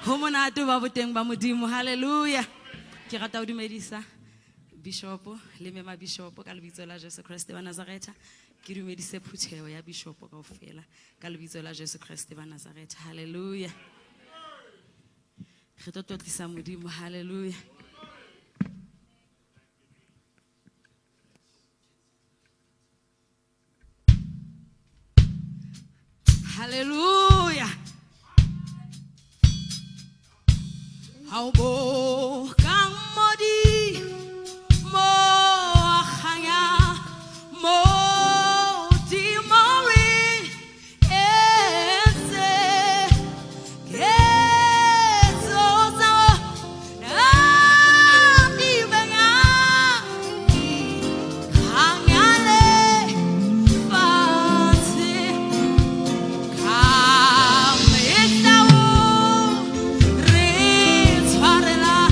Ho monate ho ba boteng ba Modimo. Hallelujah. Ke rata ho dumedisa Bishop le mema Bishop ka lebitso la Jesu Kreste wa Nazaretha. Ke dumedise phutheho ya Bishop kaofela ka lebitso la Jesu Kreste wa Nazaretha. Hallelujah. Re tlo tlotlisa Modimo. Hallelujah. Hallelujah. Ha o bokang Modimo wa kganya, Modimo re entse ketso tsa ona di benya di kganya lefatshe. Ka mehla o re tshwarela.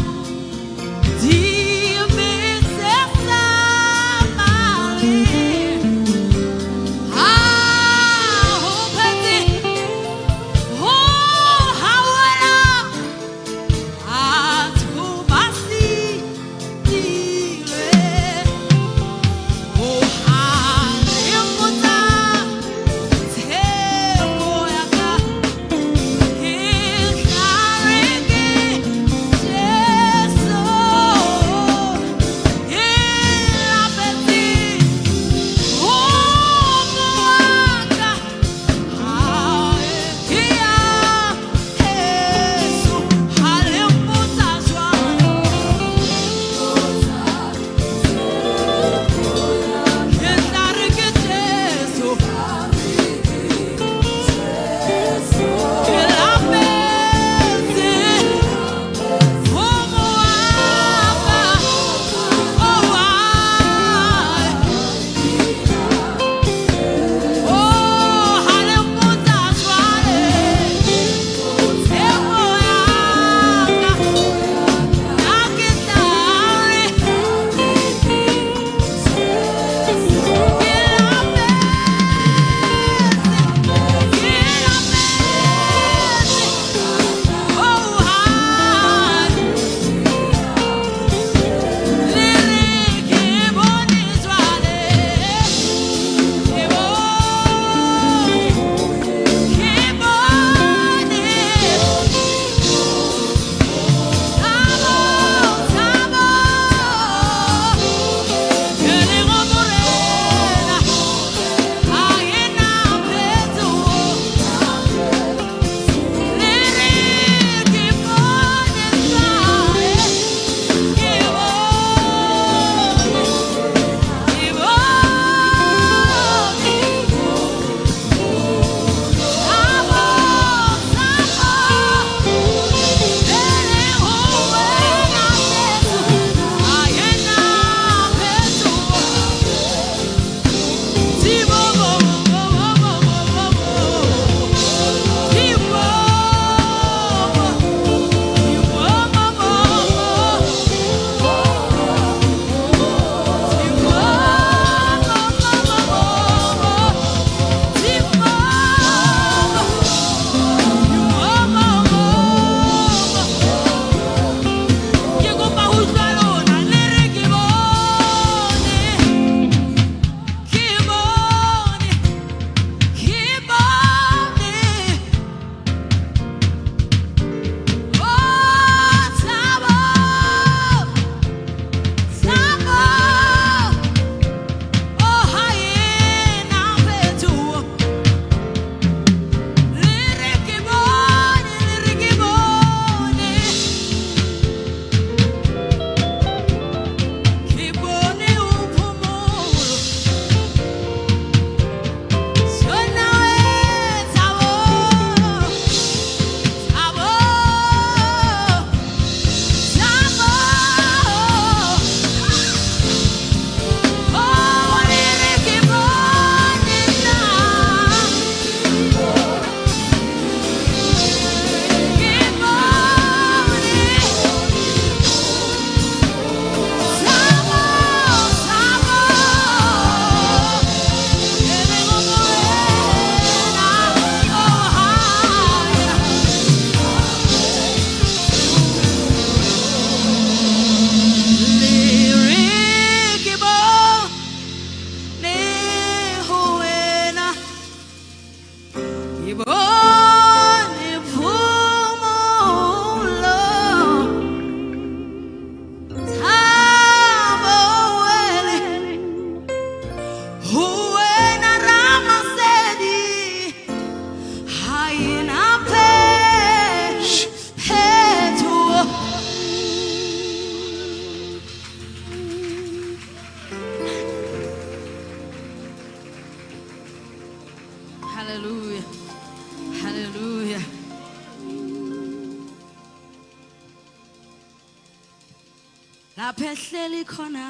Lapho ehleli khona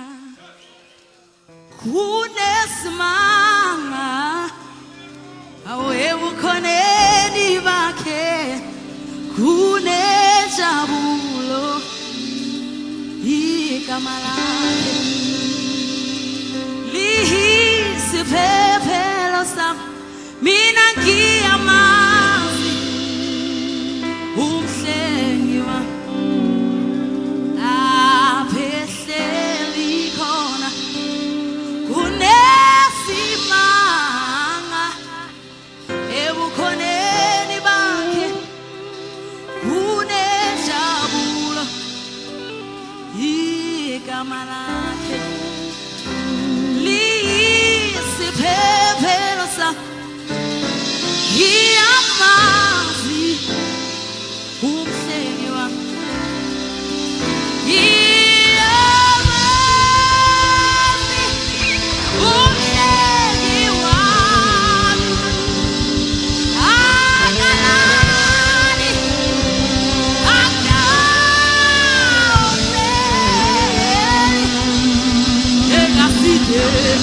kunesimanga awebukhoneni bakhe kunenjabulo igama lakhe liyisiphephelo sami mina ngiyamazi umhlengi wami lapho ehleli khona kunesimanga ebukhoneni bakhe kunenjabulo igama lakhe liyisiphephelo sami ngiyamazi umhlengi wami ngiyamazi umhlengi wami akalali akawufeli engafikele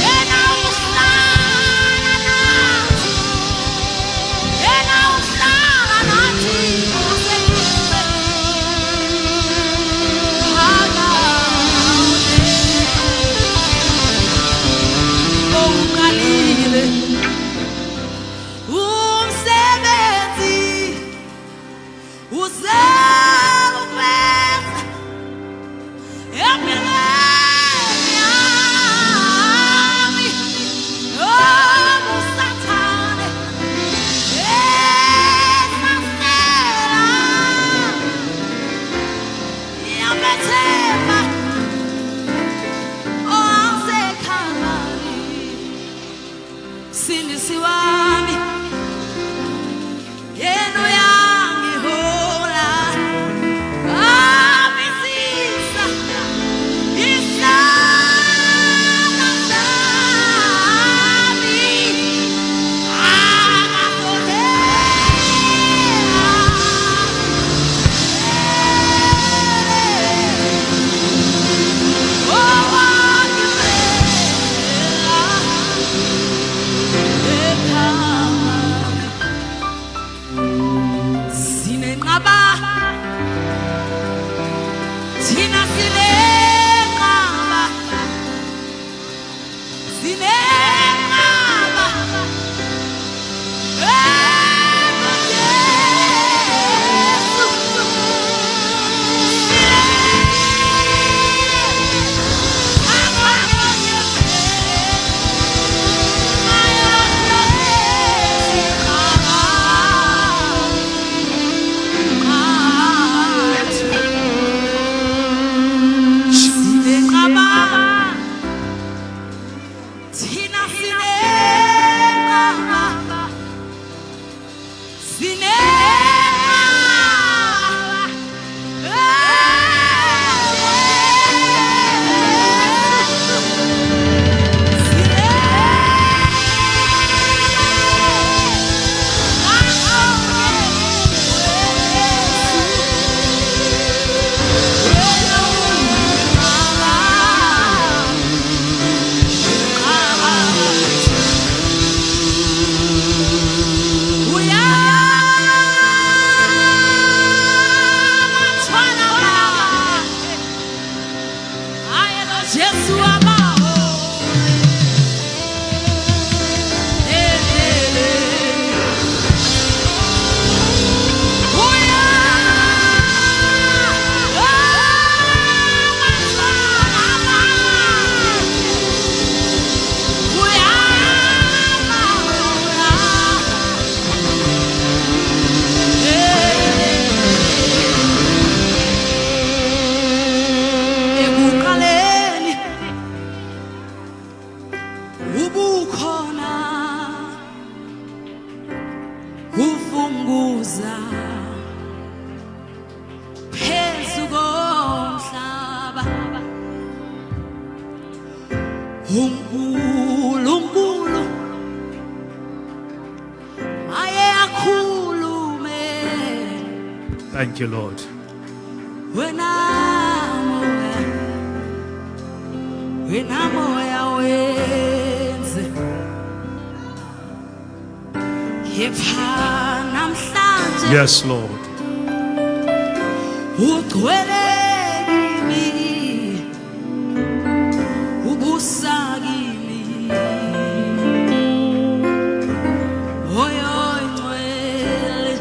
yena uhlala nathi yena uhlala nathi kuze kube phakade. Owuqalile umsebenzi uzawufeza empilweni yami. Obusathane ehlasela ngiyamethemba owasekhalali sindisi wami yena uyangihola amisisa isandla sami akasolea owangivela ekhaya sinenqaba thina sinenqaba sinenqaba engoJesu Thina sinenqaba sinenqaba Jesu abaho Ekuqaleni ubukhona ufunguza phezu komhlaba uNkulunkulu maye akhulume Thank you, Lord. wena Wena moya wenze. Kepha namhlanje Yes, Lord. Ugcwele kimi, ubusa kimi. Oyo ngcwele.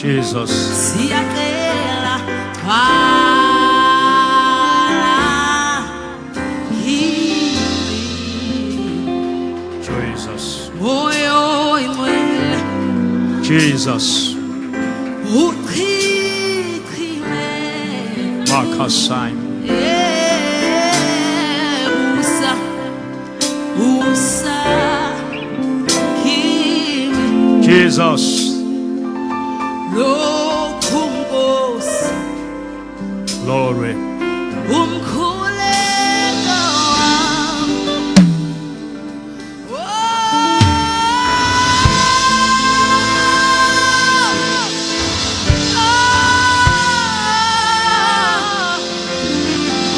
Jesus. Siyacela gcwala kimi. Jesus. Moya oyingcwele. Jesus. Uchichime. Makasaim. Busa, busa kimi. Jesus. Lokhu Nkosi Glory. Umkhuleko wami. Oh,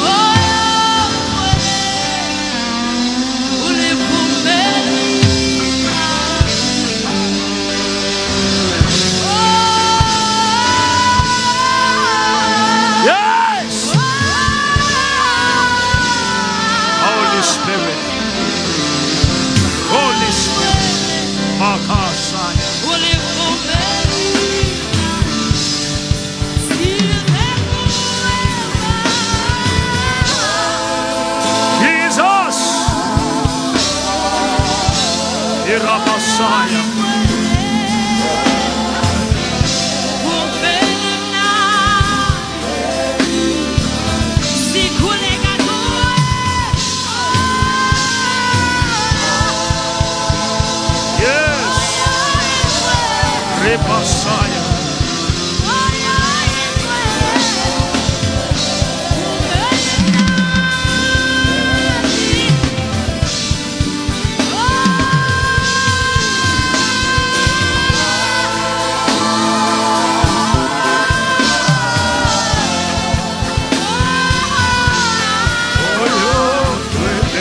oh, ulivumelia. Oh, Yes. Holy Spirit. Holy Spirit. Makasaya. Ulivumelia. Size kuwe. Jesus. Irabasaya. Kumele sikhuleka kuwe. Yes. Rebasaya. Oh, yo,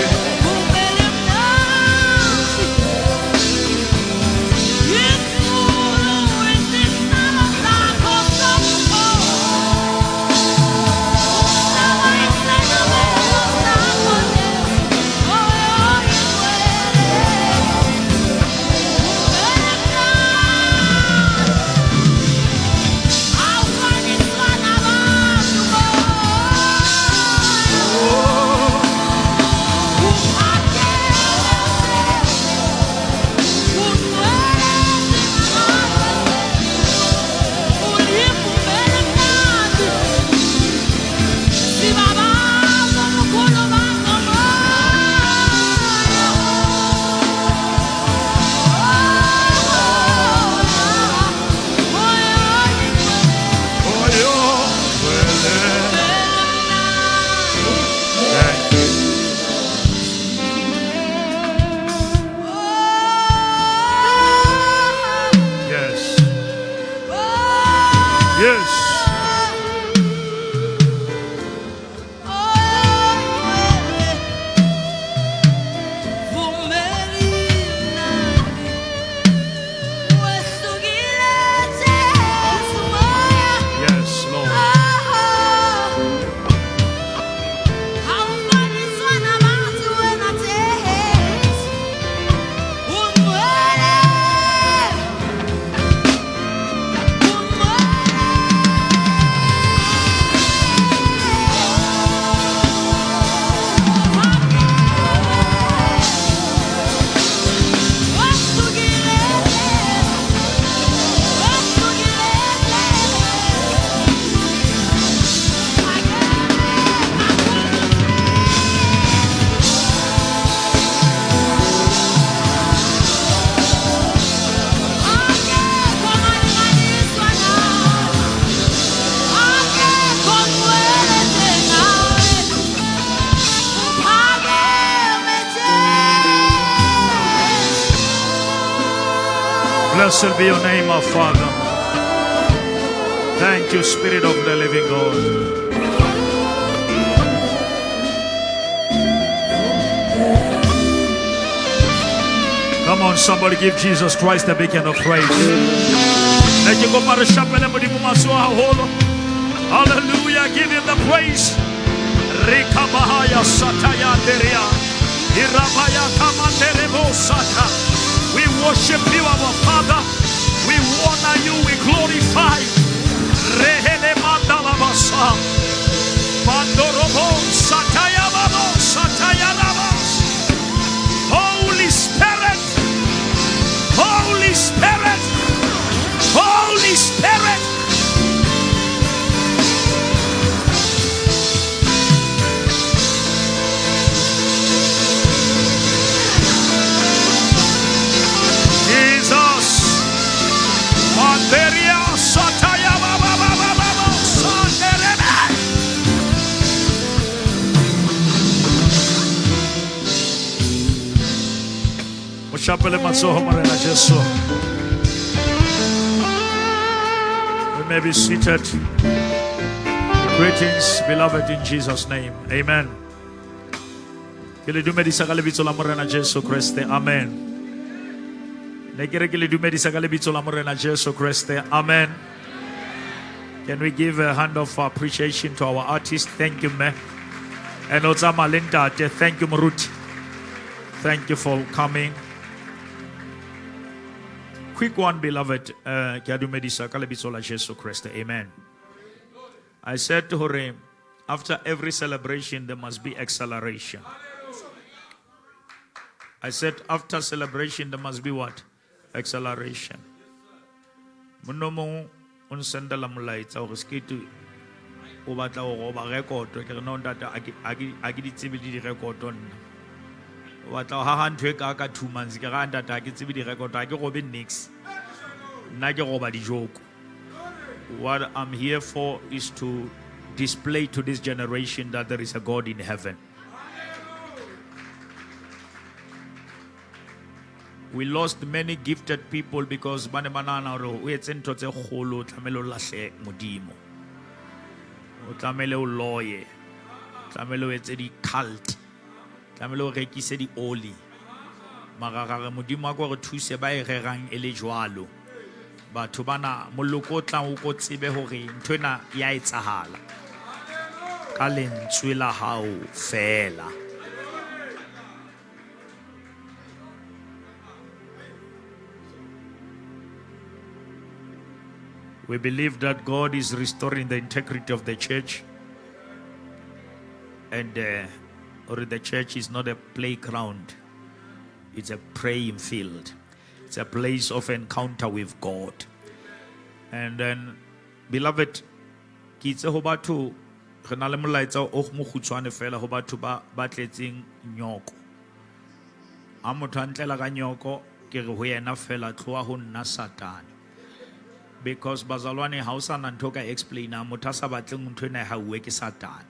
Oh, yo, Thank you. Yes. Yes. Yes, Lord. Blessed be your name, our Father. Thank you, Spirit of the living God. Come on, somebody give Jesus Christ a big hand of praise. Ne ke kopa re shapele Modimo matsoho haholo. Hallelujah, give him the praise. Rekabahaya sataya deria. Irabaya kamanderebo sata. We worship you, our Father. We honor you, we glorify. Rehele mandalabasa. Bandorobo sataya babo sataya rabas. Holy Spirit, Holy Spirit, Holy Spirit. Jesus. Manderia sataya ba ba ba ba ba ba sanderebe. Mo shapele matsoho Morena Jesu. We may be seated. Greetings, beloved, in Jesus' name. Amen. Ke le dumedisa ka lebitso la Morena Jesu Kriste. Amen. Ne ke re ke le dumedisa ka lebitso la Morena Jesu Kriste. Amen. Can we give a hand of appreciation to our artist? Thank you, me. And o tsamaya le ntate. Thank you, Moruti. Thank you for coming. Quick one, beloved. Ke a dumedisa ka lebitso la Jesu Kriste. Amen. I said to him, after every celebration, there must be acceleration. I said, after celebration, there must be what? Acceleration. Monna o mong o nsendela molaetsa hore sekete o batla ho roba rekoto. Ke re, no ntate, ha ke di tsebe le direkoto nna. O batla ho haha ntho e ka 2 months. Ke re, "Ah, ntate, ha ke tsebe direkoto, ha ke robe nix. Nna ke roba dijoko." What I'm here for is to display to this generation that there is a God in heaven. We lost many gifted people because ba ne ba nahana hore o etse ntho tse kgolo, o tlamehile o lahle Modimo. O tlamehile o loye. Tlamehile o etse di-cult. Tlamehile o rekise di-oli. Mara ra re Modimo a ko re thuse ba e rerang e le jwalo. Batho bana moloko o tlang o ko tsebe hore ntho ena ya etsahala. Ka lentswe la hao fela. We believe that God is restoring the integrity of the church. And or the church is not a playground. It's a praying field. It's a place of encounter with God. And then, beloved, ke itse ho batho re na le molaetsa o mokgutshwane fela ho batho ba ba tletseng nyoko. Ha motho a ntlela ka nyoko, ke re ho yena fela tloha ho nna Satane. Because bazalwane ha o sa na ntho o ka explain-a motho a sa batleng ntho ena e hauwe ke Satane.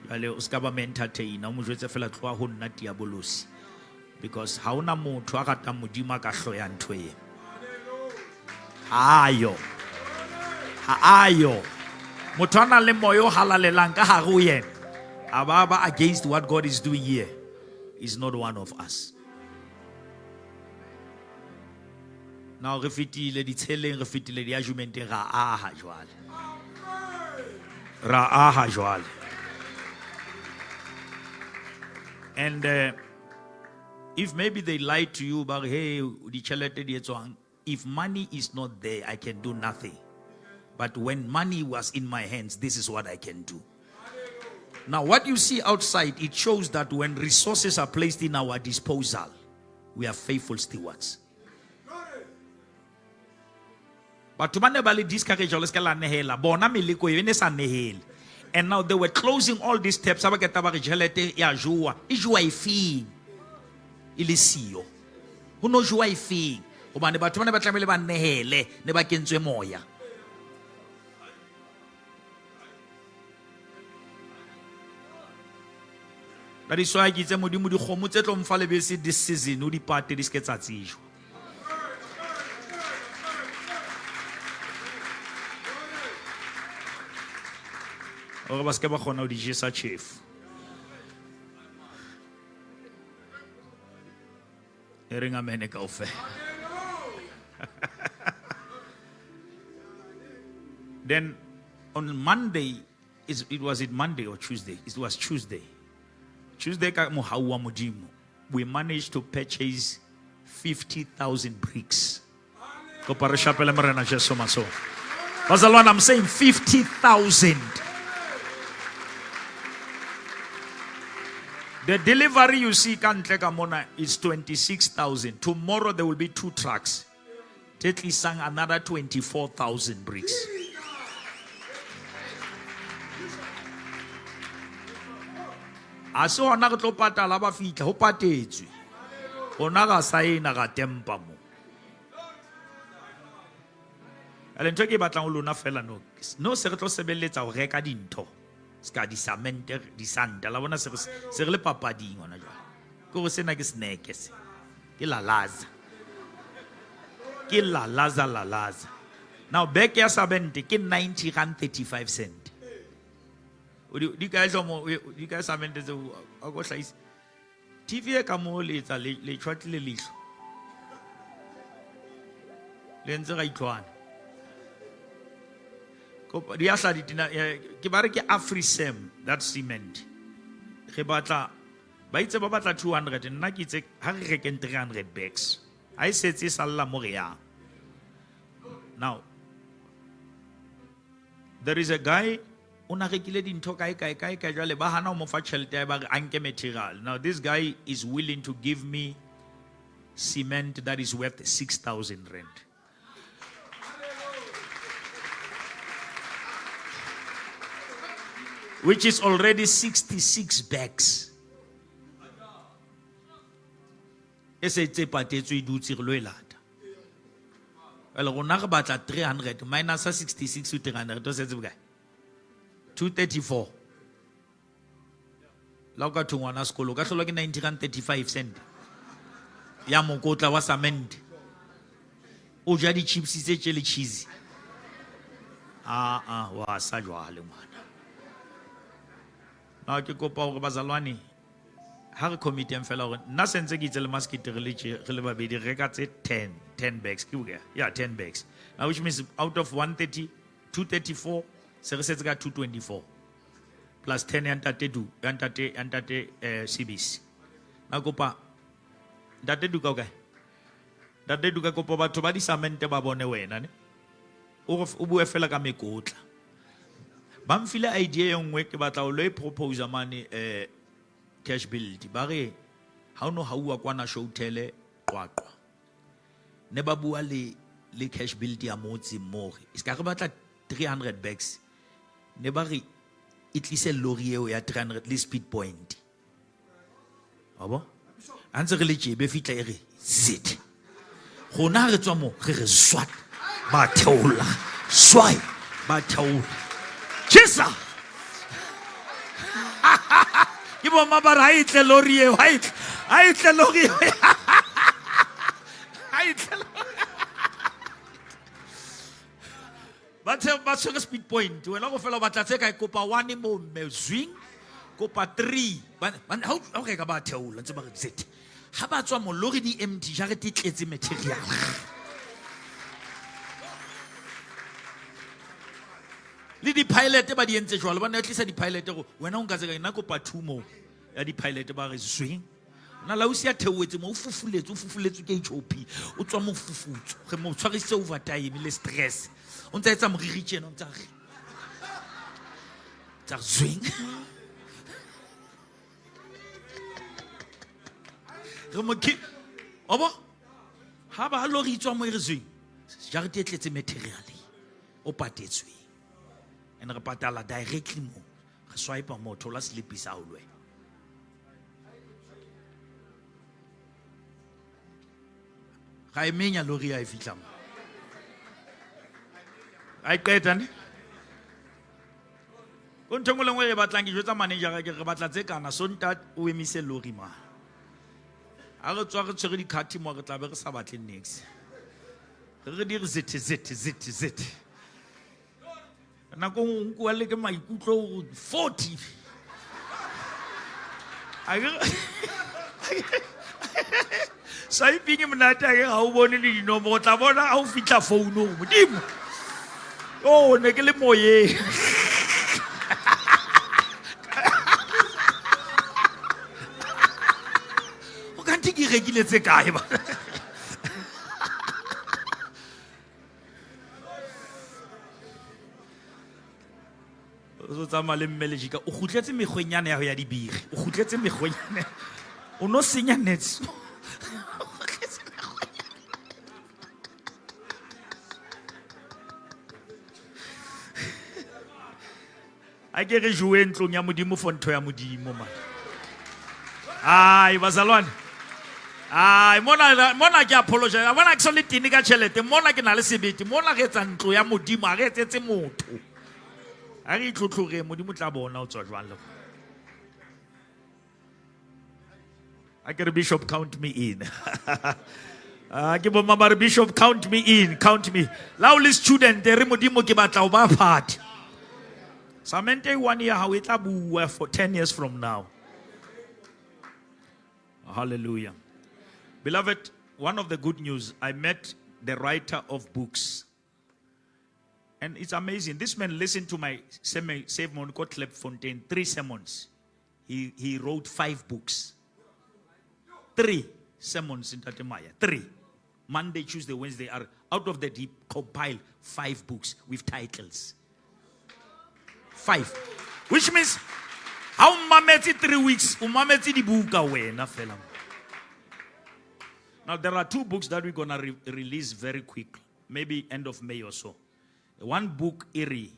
Jwale o ska ba mo entertain, o mo jwetse fela tloha ho nna diabolosi. Because ha hona motho a ratang Modimo a ka hloya ntho e. Ha ayo. Ha ayo. Motho a nang le moya o halalelang ka hare ho yena, a ba against what God is doing here, is not one of us. Now re fetile ditsheleng, re fetile di-argumenteng, ra aha jwale. Ra aha jwale. And if maybe they lie to you about, hey, ditjhelete di etswang, if money is not there, I can do nothing. But when money was in my hands, this is what I can do. Now, what you see outside, it shows that when resources are placed in our disposal, we are faithful stewards. Batho ba ne ba le discourage le se ka la nehela. Bona meleko e ne sa nehele. And now they were closing all these taps. Ha ba qeta ba re tjhelete ya jowa. E jowa e feng? E le siyo. Ho no jowa e feng? Hobane batho ba ne ba tlamehile ba nehele, ne ba kentswe moya. That is why ke itse Modimo dikgomo tse tlo mfa lebese this season o di pate di se ke tsa tsejwa. Hore ba se ke ba kgona ho di jesa tjhefu. E reng amene kaofela. Then on Monday, it was it Monday or Tuesday? It was Tuesday. Tuesday ka mohau wa Modimo, we managed to purchase 50,000 bricks. Kopa re shapele Morena Jesu matsoho. Bazalwane, I'm saying 50,000. The delivery you see ka ntle ka mona is 26,000. Tomorrow there will be two trucks. Tse tlisang another 24,000 bricks. A se hona re tlo patala ba fihla, ho patetswe. Rona ra saena ra tempa mo. Jwale ntho e ke e batlang ho lona fela no, no se re tlo sebeletsa ho reka dintho. Ska disamente, disanta, la bona se re se re le papading hona jwale. Ke hore sena ke snack se. Ke lalaza. Ke lalaza lalaza. Now bag ya samente ke 90 rand 35 cent. O di di kae hlomo di kae samente tseo a ko hlahise. TV e ka mo le etsa le le tjhwatlile leihlo. Le ntse ra itlwana. Kopa di a hla ditena ke ba re ke Afrisem that cement. Re batla ba itse ba batla 200 nna ke itse ha re rekeng 300 bags. Ha e setse e salla mo re yang. Now there is a guy o na rekile dintho kae kae kae kae jwale ba hana ho mo fa tjhelete ya ba re a nke material. Now this guy is willing to give me cement that is worth 6000 rand. Which is already 66 bags. E se tse patetswe e dutse re lo e lata. Jwale rona re batla 300 minus 66 to 300 o setse bokae? 234. La o ka thwe ngwana sekolo o ka hlolwa ke 90 rand 35 cent ya mokotla wa cement. O ja di-chips tse tje le cheese. Ah ah wa sa jwale ngwana. Na ke kopa hore bazalwane ha re committeng fela hore nna sentse ke itse le maskete re le tje re le babedi re reka tse 10 10 bags ke bokae? Yeah, 10 bags. Now which means out of 130 234 se re setse ka 224 plus 10 ya ntate du ya ntate ya ntate eh Sibisi. Na kopa ntate Duka o kae? Ntate Duka kopa batho ba disamente ba bone wena ne. O re o bue fela ka mekotla. Ba mfile idea e nngwe ke batla o lo e proposa mane eh cash build. Ba re ha o no hauwa kwana Showtele Qwaqwa. Ne ba bua le le cash build ya motse mo re. E ska re batla 300 bags. Ne ba re e tlise lori eo ya 300 le speed point. Wa bo? Ha ntse re le tjebe fihla e re zit. Rona ha re tswa mo re re swat ba theola swai ba theola. Jesa. Ke bo mma ba re ha e tle lori eo ha e tle ha e tle lori eo. Ha e tle ba tshe ba tshwere speed point wena go fela o batla tse kae kopa one mo mme zwing kopa three ba ha o reka ba theola ntse ba re zet ha ba tswa mo lori di empty jarete e tletse material. Le di-pilot ba di entse jwalo ba ne ba tlisa di-pilot go wena o nka tse kae nna kopa two mo ya di-pilot ba re zwing na lausi ya theoetse mo o fufuletswe o fufuletswe ke hop o tswa mofufutso re mo tshwarisitse overtime le stress o ntse a etsa moriri tjena o ntse a re tsa re zwing re mo ki wa bo ha ba lori tswa mo e re zwing jarete e tletse material o patetsweng and re patala directly mo re swipe mo thola slip sa hao le wena. Ga e menya lori ya e fihla mo a e qeta ne ko ntho e nngwe le nngwe e batlang ke jwetsa manager ke re batla tse kana sonta o emise lori ma ha re tswa re tshwere dikhathi mo re tla be re sa batle nix re re di re zethe zethe zethe zethe nako nngwe o nkuwa le ke maikutlo 40. Swiping e monate ake ga o bone le dinomoro, o tla bona ga o fitlha founong. Modimo. Oh, ne ke le moyeng. O kante ke rekile tse kae ba? O tsamaya le mme le jika, o kgutletse mekgweng yane ya ho ya dibiri, o kgutletse mekgweng yane, o no senya nets. O kgutletse mekgweng yane. A ke re jowe ntlong ya Modimo for ntho ya Modimo man. Ai bazalwane. Ai mona mona ke apologize. Bona ke so le tene ka tšhelete, mona ke na le sebete, mona re etsa ntlo ya Modimo, a re etsetse motho. A re itlhotlhoreng, Modimo tla bona o tswa jwang le rona. A ke re bishop count me in. Ah, ke bomma ba re bishop count me in, count me. La o le student re Modimo ke batla o ba part. Samente one year hao e tla bua for 10 years from now. Hallelujah. Beloved, one of the good news, I met the writer of books. And it's amazing. This man listened to my sermon called Klipfontein, 3 sermons. He wrote 5 books. 3 sermons in Tatemaya. 3. Monday, Tuesday, Wednesday are out of that he compiled 5 books with titles. 5. Which means how mametse 3 weeks, o mametse dibuka wena fela. Now there are 2 books that we're going to release very quickly, maybe end of May or so. One book iri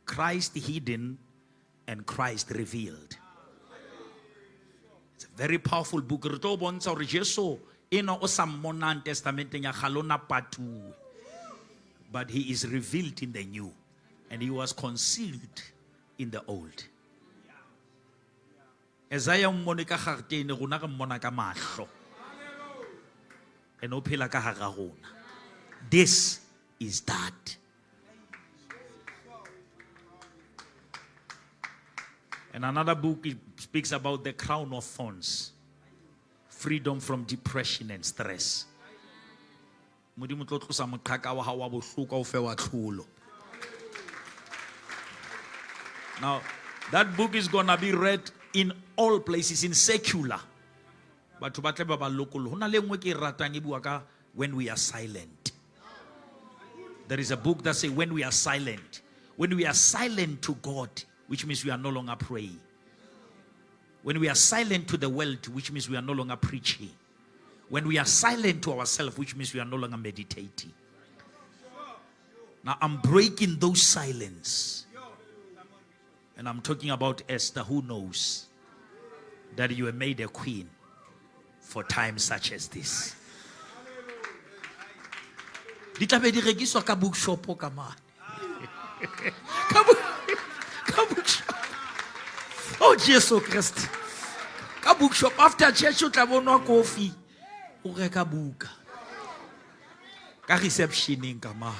Christ Hidden and Christ Revealed. It's a very powerful book. Re tlo bontsha hore Jesu ena o sa mmonang testamenteng ya kgale o na patuwe. But he is revealed in the new, and he was concealed in the old. Isaiah o mmone ka garetene, rona re mmona ka mahlo. And o phela ka hara rona. This is that. And another book, it speaks about the crown of thorns. Freedom from depression and stress. Modimo tlo tlosa moqhaka wa hao wa bohloko o fe wa tlholo. Now, that book is going to be read in all places, in secular. Batho ba tle ba ba lokolohe. Ho na le e nngwe ke e ratang e bua ka when we are silent. There is a book that says when we are silent. When we are silent to God, which means we are no longer praying. When we are silent to the world, which means we are no longer preaching. When we are silent to ourselves, which means we are no longer meditating. Now I'm breaking those silence. And I'm talking about Esther, who knows that you were made a queen for times such as this. Di tla be di rekiswa ka bookshop ka mane. Ka bookshop. Oh, Jesu Christ. Ka bookshop after church o tla bonwa kofi o reka buka. Ka receptioneng ka ma.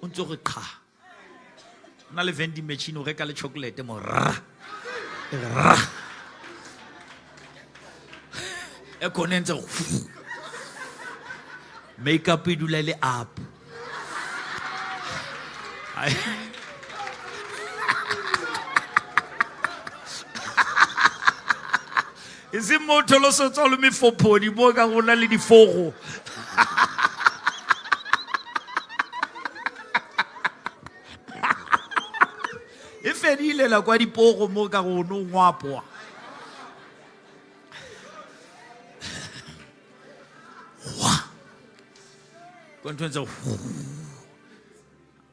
O ntse re qha. O na le vending machine o reka le chocolate mo ra. Ra. E khone ntse go. Makeup e dula le up. Ai. E se motho lo so tswa lo mefophodi mo ka go na le difogo. E fedile la kwa dipogo mo ka go no ngwapoa. Hwa. Kwa ntho ntse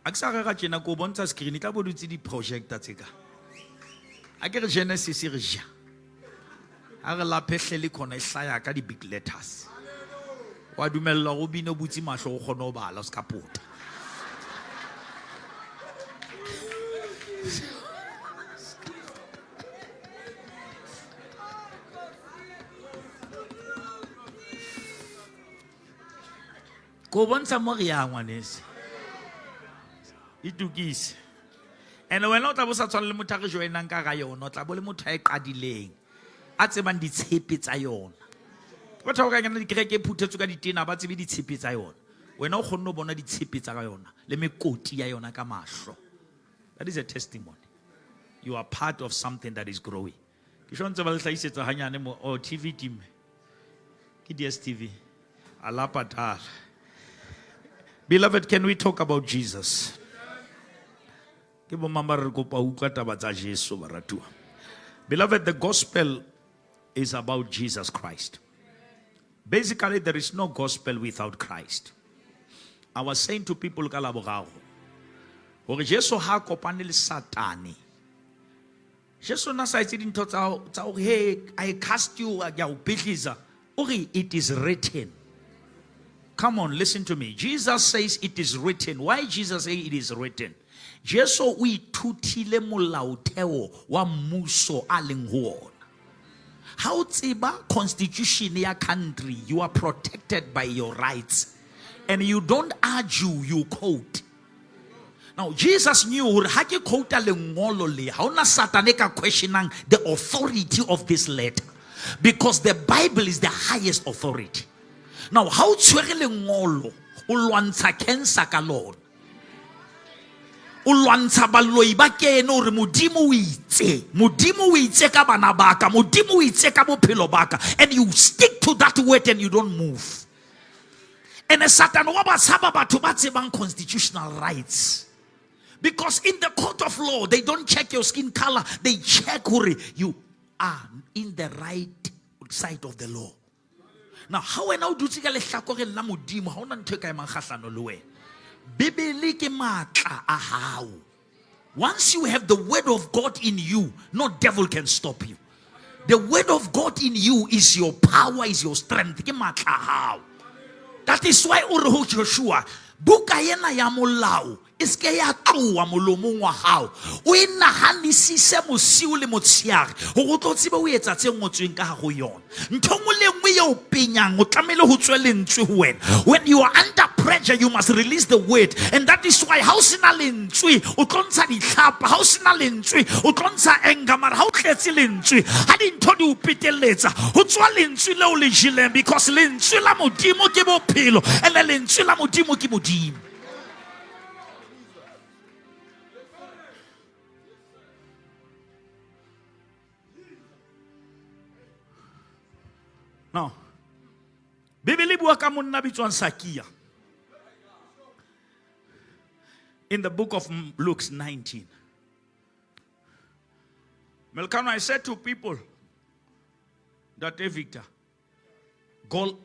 A ke sa rera tjena, ko bontsha screen, e tla bo dutse di-projector tse ka. A ke re Genesis re ja. Ha re laphehle le khona e hlaya ka di-big letters. Wa dumellwa go bine o butse mahlo o kgone ho bala o ska pota. Ko bontsha mo re yang ngwanese. Itukise. And wena o tla bo sa tshwane le motho a re joinang ka ga yona, o tla bo le motho a e qadileng, a tsebang ditshepe tsa yona. Ke batho ba ka kena dikereke e phuthetswe ka ditena, ba tsebe ditshepe tsa yona. Wena o kgonne ho bona ditshepe tsa ka yona le mekoti ya yona ka mahlo. That is a testimony. You are part of something that is growing. Ke sho ntse ba le hlahisetsa hanyane mo, oh, TV team. Ke DSTV. A la patala. Beloved, can we talk about Jesus? Ke bo mang ba re kopa ho utlwa taba tsa Jesu, baratuwa. Beloved, the gospel is about Jesus Christ. Basically, there is no gospel without Christ. I was saying to people ka Laboraro, hore Jesu ha kopane le Satane. Jesu na sa etse dintho tsa hore, hey, I cast you, ke a o pihlisa. O re, it is written. Come on, listen to me. Jesus says it is written. Why Jesus say it is written? Jesu o ithutile molaotheo wa mmuso a leng ho ona. Ha o tseba constitution ya country, you are protected by your rights. And you don't argue, you quote. Now, Jesus knew hore ha ke quote lengolo le, ha hona Satane ka questionang the authority of this letter. Because the Bible is the highest authority. Now, ha o tshwere lengolo, o lwantsha cancer ka lona. O lwantsha baloi ba kene hore Modimo o itse, Modimo o itse ka bana ba ka, Modimo o itse ka bophelo ba ka, and you stick to that word and you don't move. And Satan wa ba tshaba batho ba tsebang constitutional rights. Because in the court of law, they don't check your skin color, they check hore you are in the right side of the law. Now, ha wena o dutse ka lehlakoreng la Modimo, ha hona ntho e ka emang kgahlano le wena. Bibele ke matla a hao. Once you have the word of God in you, no devil can stop you. The word of God in you is your power, is your strength. Ke matla a hao. That is why o re ho Joshua, buka ena ya molao e se ke ya tloha molomong wa hao. O e nahanisise bosiu le motshehare hore o tlo tsebe ho etsa tse ngotsweng ka hare ho yona. Ntho e nngwe le e nngwe eo penyang, o tlamehile ho tswe lentswe ho wena. When you are under pressure, you must release the word. And that is why ha o sena lentswe, o tlo ntsha ditlhapa. Ha o sena lentswe, o tlo ntsha anger. Mara ha o tletse lentswe, ha dintho di o petelletsa, ho tswa lentswe leo le jeleng, because lentswe la Modimo ke bophelo, and lentswe la Modimo ke Modimo. Now, Bibele e bua ka monna bitswang Sakia. In the book of Luke 19. Melkano, I said to people that Victor,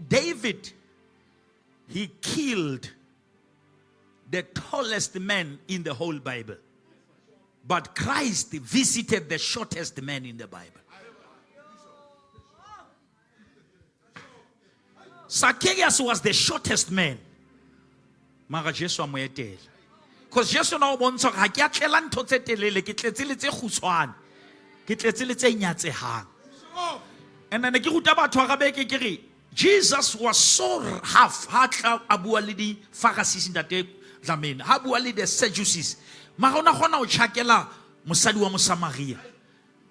David, he killed the tallest man in the whole Bible. But Christ visited the shortest man in the Bible. Zacchaeus was the shortest man. Mara Jesu a mo etela. Because Jesu na o bontsha hore ha ke a tlela ntho tse telele, ke tletse le tse kgutshwane. Ke tletse le tse nyatsehang. And then ke ruta batho ha beke ke re, Jesus was so half, ha tla a bua le di Pharisees ntate Dlamini, ha bua le the Sadducees. Mara o na kgona ho tjhakela mosadi wa Mosamaria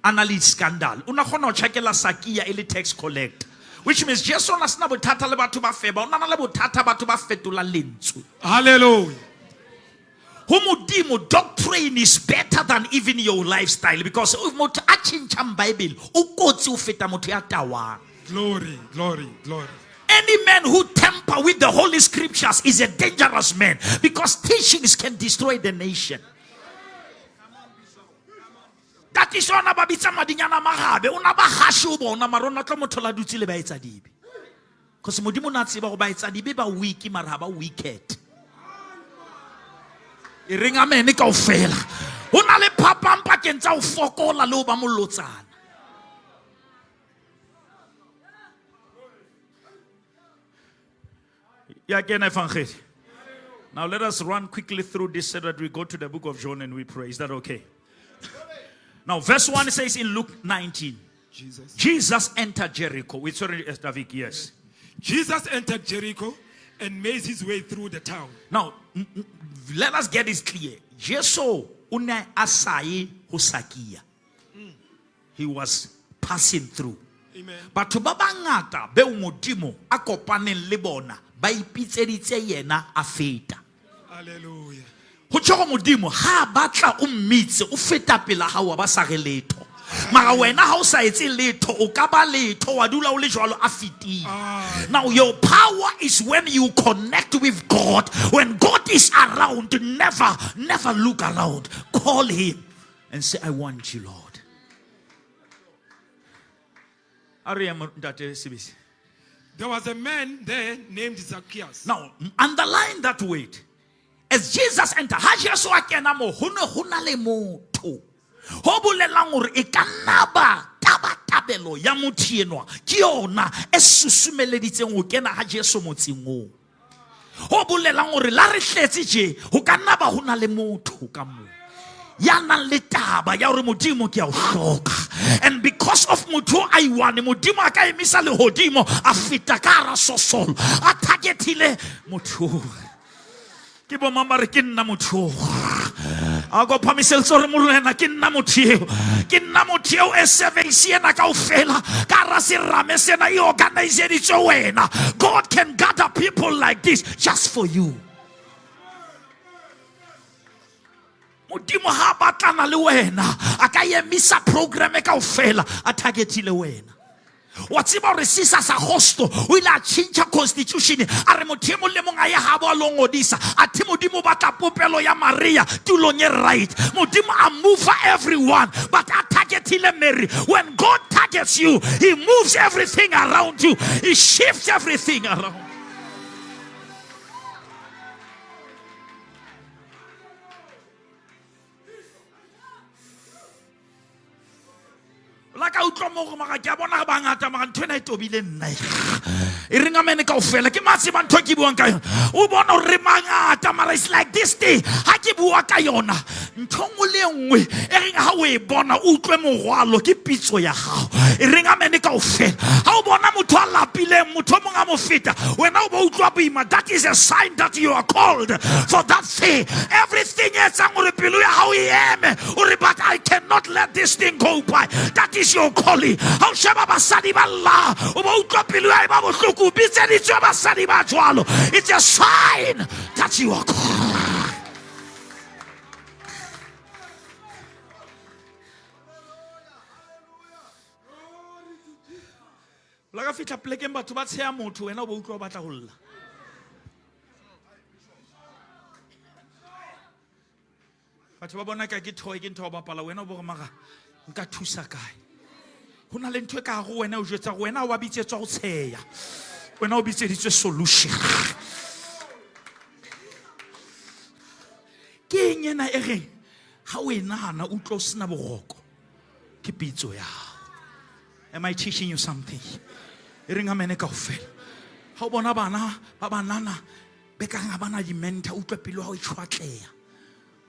a na le scandal. O na kgona ho tjhakela Sakia e le tax collector. Which means Jesu o na sena bothata le batho ba feba, o na na le bothata batho ba fetolang lentswe. Hallelujah. Ho Modimo, doctrine is better than even your lifestyle, because if motho a tjhentjhang Bible, o kotsi ho feta motho ya tawang. Glory, glory, glory. Any man who tamper with the Holy Scriptures is a dangerous man, because teachings can destroy the nation. That is why ba bitsa madinyana magabe, o na ba hashe o bona, mara o na tlo motho la dutse le ba etsa dibe. Because Modimo na tseba go ba etsa dibe ba weak, mara ha ba wicked. E reng amen kaofela. Ho na le phapang pakeng tsa ho fokola le ho ba molotsana. Ya kena evangeli. Now let us run quickly through this so that we go to the book of John and we pray. Is that okay? Now verse 1 says in Luke 19. Jesus. Jesus entered Jericho. We sorry, David, yes. Jesus entered Jericho and made his way through the town. Now, let us get this clear. Jesu o ne a sa ye ho Sakia. He was passing through. Amen. Batho ba bangata beo Modimo a kopaneng le bona ba ipitseditse yena a feta. Hallelujah. Ho tjho gore Modimo ha a batla o mmitse o feta pela hao wa ba sa re letho. Mara wena ha o sa etse letho o ka ba letho wa dula o le jwalo a fetile. Now your power is when you connect with God. When God is around, never, never look around. Call him and say, I want you, Lord. A re ye ntate Sebisi. There was a man there named Zacchaeus. Now, underline that word. As Jesus entered, ha Jesu a kena mo, ho ne ho na le motho. Ho bolelang hore e ka nna ba tabatabelo ya motho enwa ke yona e susumeleditseng ho kena ha Jesu motseng oo. Ho bolelang hore la re hletse tje, ho ka nna ba ho na le motho ka moo ya nang le taba ya hore Modimo ke a o hloka. And because of motho a iwane, Modimo a ka emisa lehodimo a feta ka hara sosolo a targetile motho oo. Ke bo mang ba re ke nna motho oo? A ko phamiseletse hore Morena ke nna motho eo, ke nna motho eo e service ena kaofela ka hara serame sena e organizeditswe wena. God can gather people like this just for you. Modimo ha a batlana le wena a ka emisa program kaofela a targetile wena. Wa tseba hore Caesar Augusto o ile a tjhentjha constitution a re motho e mong le mong a ye habo a lo ngodisa, athe Modimo o batla popelo ya Maria tulong e right. Modimo a move everyone but a targetile Mary. When God targets you, he moves everything around you, he shifts everything around. La ka utlwa mo go mara ke a bona ga bangata mara ntho ena e tobile nna e reng amene kaofela ke matseba ntho e ke buang ka yona o bona gore re mangata mara it's like this thing ha ke bua ka yona ntho nngwe le nngwe e reng ha o e bona o utlwe morwalo ke pitso ya gago e reng amene kaofela ha o bona motho a lapileng motho o mongwe a mo feta wena o bo utlwa boima, that is a sign that you are called for that thing. Everything e etsang gore pelo ya gago e eme o re, but I cannot let this thing go by, that is your calling. Ha o sheba basadi ba lla o bo utlwa pelo ya e ba bohloko o bitseditswe basadi ba jwalo, it's a sign that you are called. La ka fitlha plekeng batho ba tsheya motho wena o bo utlwa o batla ho lla. Batho ba bona ka ke toy ke ntho ya ho bapala wena o bo re mara nka thusa kae? Ho na le ntho e ka hare ho wena o jwetsa gore wena wa bitsetswa go tsheya, wena o bitseditswe solution. Ke eng ena e reng ha o e nahana o utlwa o sena boroko? Ke pitso ya hao. Am I teaching you something? E reng amene kaofela. Ha o bona bana ba banana be kang ha bana di-mentor, utlwa pelo ya hao e tjhwatleha.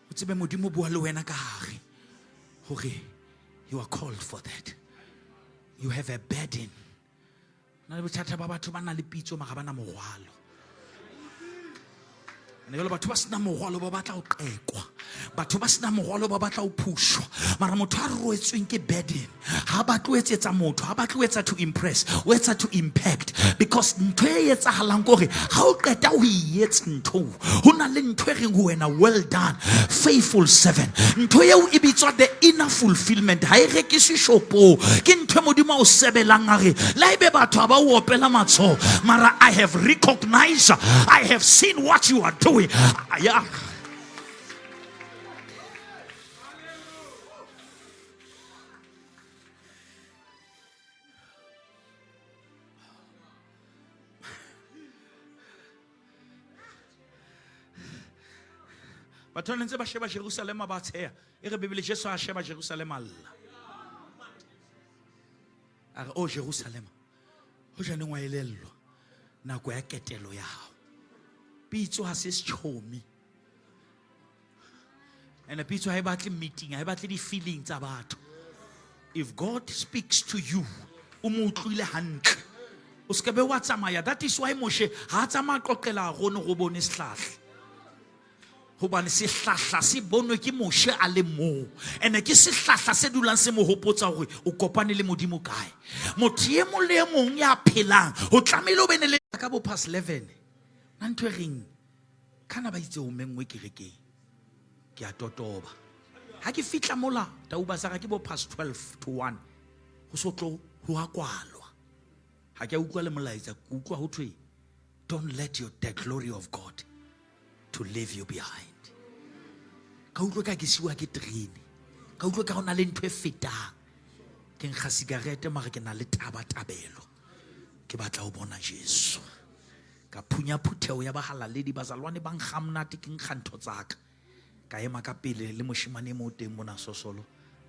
O tsebe Modimo o bua le wena ka hare hore you are called for that. You have a burden. Na le bothata ba batho ba na le pitso mara ba na morwalo. Ene jwale batho ba sena morwalo ba batla ho qekwa, batho ba sena morwalo ba batla ho phushwa, mara motho a rwetsweng ke burden ha batle ho etsetsa motho, ha batle ho etsa to impress, o etsa to impact. Because ntho e etsahalang ke hore ha o qeta ho e etsa ntho, ho na le ntho e reng ho wena, well done, faithful servant. Ntho eo e bitswa the inner fulfillment, ha e rekiswe shopong. Ke ntho e Modimo a o sebelang a re le haebe batho ha ba o opela matsoho, mara I have recognized, I have seen what you are doing. Yeah. Batho ba ntse ba sheba Jerusalema ba tsheya e re Bibele Jesu a sheba Jerusalema lla a re o Jerusalema ho janeng wa elellwa nako ya ketelo ya hao. Pitso ha se setjhomi, and pitso ha e batle meeting, ha e batle di-feeling tsa batho. If God speaks to you, o mo utlwile hantle, o se ke be wa tsamaya. That is why Moshe ha a tsamaya qoqela Arone go bone sehlahla. Hobane sehlahla se bonwe ke Moshe a le mong. Ene ke sehlahla se dulang se mo hopotsa hore o kopane le Modimo kae. Motho e mong le e mong ya phelang, ho tlamehile o bene le ka bo past 11. Na ntho e reng, kana ba itse o menngwe kerekeng. Ke a totoba. Ha ke fihla mola, Tau Basara ke bo past 12 to 1. Ho so tlo ho a kwalwa. Ha ke a utlwa le molaetsa, ke utlwa ho thwe, don't let your the glory of God to leave you behind. Ka utlwa ka ke siwa ke terene. Ka utlwa ka ho na le ntho e fetang. Ke nkga sikarete mara ke na le tabatabelo. Ke batla ho bona Jesu. Ka phunya phutheho ya bahalaledi, bazalwane ba nkga monate, ke nkga ntho tsa ka. Ka ema ka pele le moshemane e mong o teng mona Sosolo.